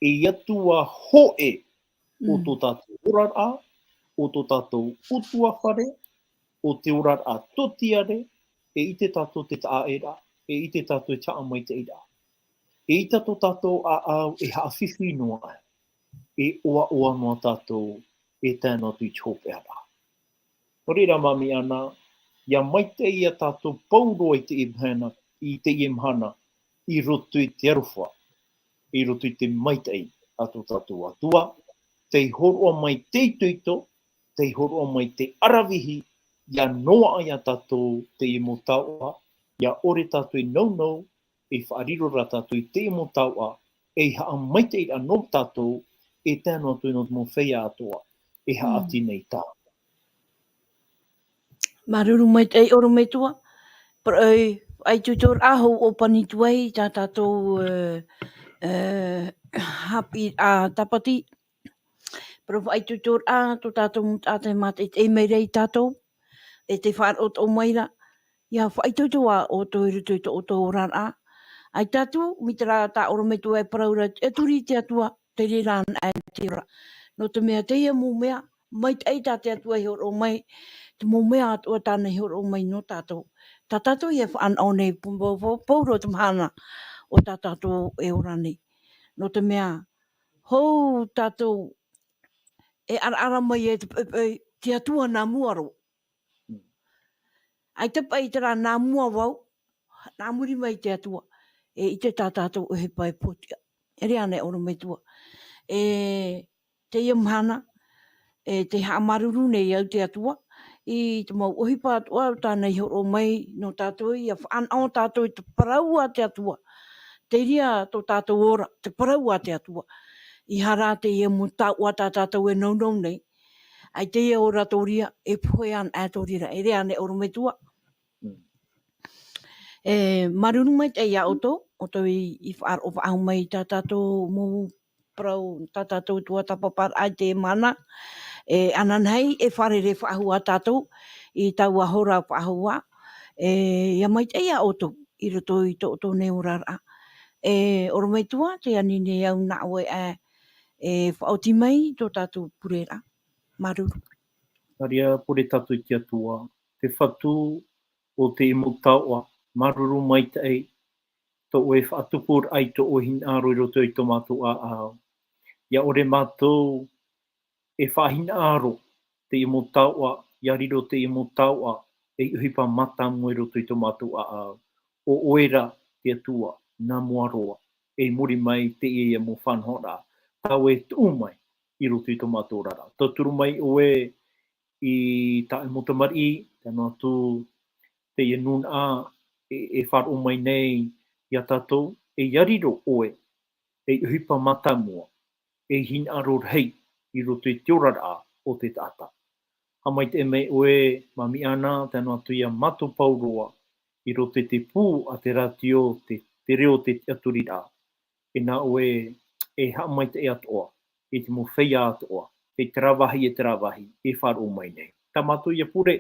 ei Atua hōʻē o Mm. tō tātou oraraʻa, o tō tātou ʻutuāfare, o te oraraʻa tōtiare, e ʻite tātou te taʻaʻēraʻa, e ʻite tātou te haʻamaitaʻiraʻa. Eʻita tō tātou ʻāʻau e haʻafifi noa aʻe, e ʻoaʻoa noa tātou, e tae noa atu i te hopeʻaraʻa. Nō reira, Māmī Ana, ʻia maitaʻi ia tātou pauroa i teie mahana, i teie mahana, i roto i te aroha, i roto i te maitaʻi a tō tātou Atua, tei hōroʻa mai te itoito, tei hōroʻa mai te ʻaravihi, ʻia noaʻa ia tātou teie mau taoʻa, ʻia ʻore tātou e nounou, e faʻariro ra tātou i teie mau taoʻa, ei haʻamaitaʻiraʻa nō tātou, e tae noa atu nō te mau feiā atoʻa, e haʻati Mm. nei tātou. Māuruuru maitaʻi ʻorometua, parau, ʻaita ʻoutou rā hou ʻōpani atu ai tā tātou, ē, ē, haʻapiʻiraʻa tāpati. Parau ʻaita ʻoutou rā, tō tātou mau taʻata e mātaʻitaʻi mai ra ia tātou, e tē faʻaroʻo mai ra, ʻia faʻaitoito ā ʻoutou i roto i tō ʻoutou oraraʻa. ʻAita atu, mai terā tā ʻorometua e parau ra, e tiʻaturi i te Atua, te reira anaʻe te ora. Nō te mea teie mau mea, maitaʻi tā te Atua i hōroʻa mai, te mau mea atoʻa tāna i hōroʻa mai nō tātou. Tā tātou ia faʻanaho nei, pau-, pau-, pauroa te mahana o tā tātou e ora nei. Nō te mea, hou tātou e ʻaraʻara mai e te, e, e, te Atua nā mua roa. ʻAita paʻi terā nā mua vau, nā muri mai te Atua, e ʻite tā tātou ʻohipa e pōtiʻa. E reira anaʻe ʻorometua. E, teie mahana, e, tē haʻamāuruuru nei au te Atua, i te mau ʻohipa atoʻa tāna i hōroʻa mai nō tātou, ʻia faʻanaho tātou i te parau a te Atua. Te reira tō tātou ora, te parau a te Atua. ʻEiaha rā teie mau taoʻa tā tātou e nounou nei. ʻAita ia oratoria, e pohe anaʻe tō reira, e reira anaʻe ʻorometua. Mm. E, māuruuru maitaʻi ia ʻoutou, ʻoutou i, i faʻaroʻo faʻahou mai i tā tātou mau parau, tā tātou tuatāpaparaʻa i teie mahana. E, ananahi, e fārerei faʻahou ā tātou, i taua hora faʻahou ā. E, ʻia maitaʻi ia ʻoutou, i roto i tō ʻoutou nei oraraʻa. E, ʻorometua, tē ani nei au nā ʻoe ē, e faʻaoti mai tō tātou pureraʻa. Māuruuru. Nā reira, pure tātou i te Atua, te Fatu o te mau taoʻa, māuruuru maitaʻi, tō ʻoe faʻatupuraʻa i tō ʻoe hinaʻaro i roto i tō mātou ʻāʻau. ʻIa ʻore mātou e faʻahinaʻaro te mau taoʻa, ʻia riro te mau taoʻa, ei ʻohipa mātāmua i roto i tō mātou ʻāʻau. ʻO ʻoe rā te Atua, nā mua roa, ei muri mai teie mau faʻanahoraʻa, tāʻu e tuʻu mai i roto i tō mātou oraraʻa. Tauturu mai ʻoe i tā ʻoe mau tamariʻi, tae noa atu teie nūnaʻa e, e faʻaroʻo mai nei ia tātou, e ʻia riro ʻoe, ei ʻohipa mātāmua, ei hinaʻaro rahi i roto i te oraraʻa o te taʻata. Haʻamaitaʻi mai ʻoe, Māmī Ana, tae noa atu ia mātou pauroa, i roto i te pū a te rātio, te te reo o te tiʻaturiraʻa. E nā ʻoe e haʻamaitaʻi atoʻa i te mau feiā atoʻa, te taravahi e taravahi e faʻaroʻo mai nei. Tā mātou ia pure,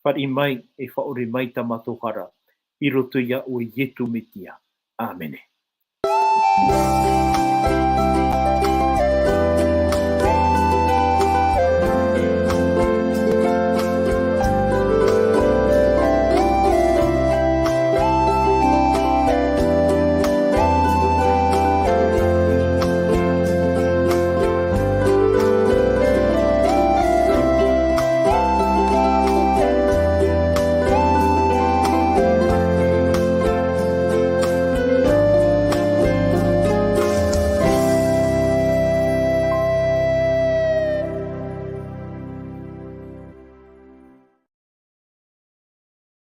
fāriʻi mai, e faʻaʻore mai tā mātou hara, i roto iā ʻoe Ietu Metia. ʻĀmene.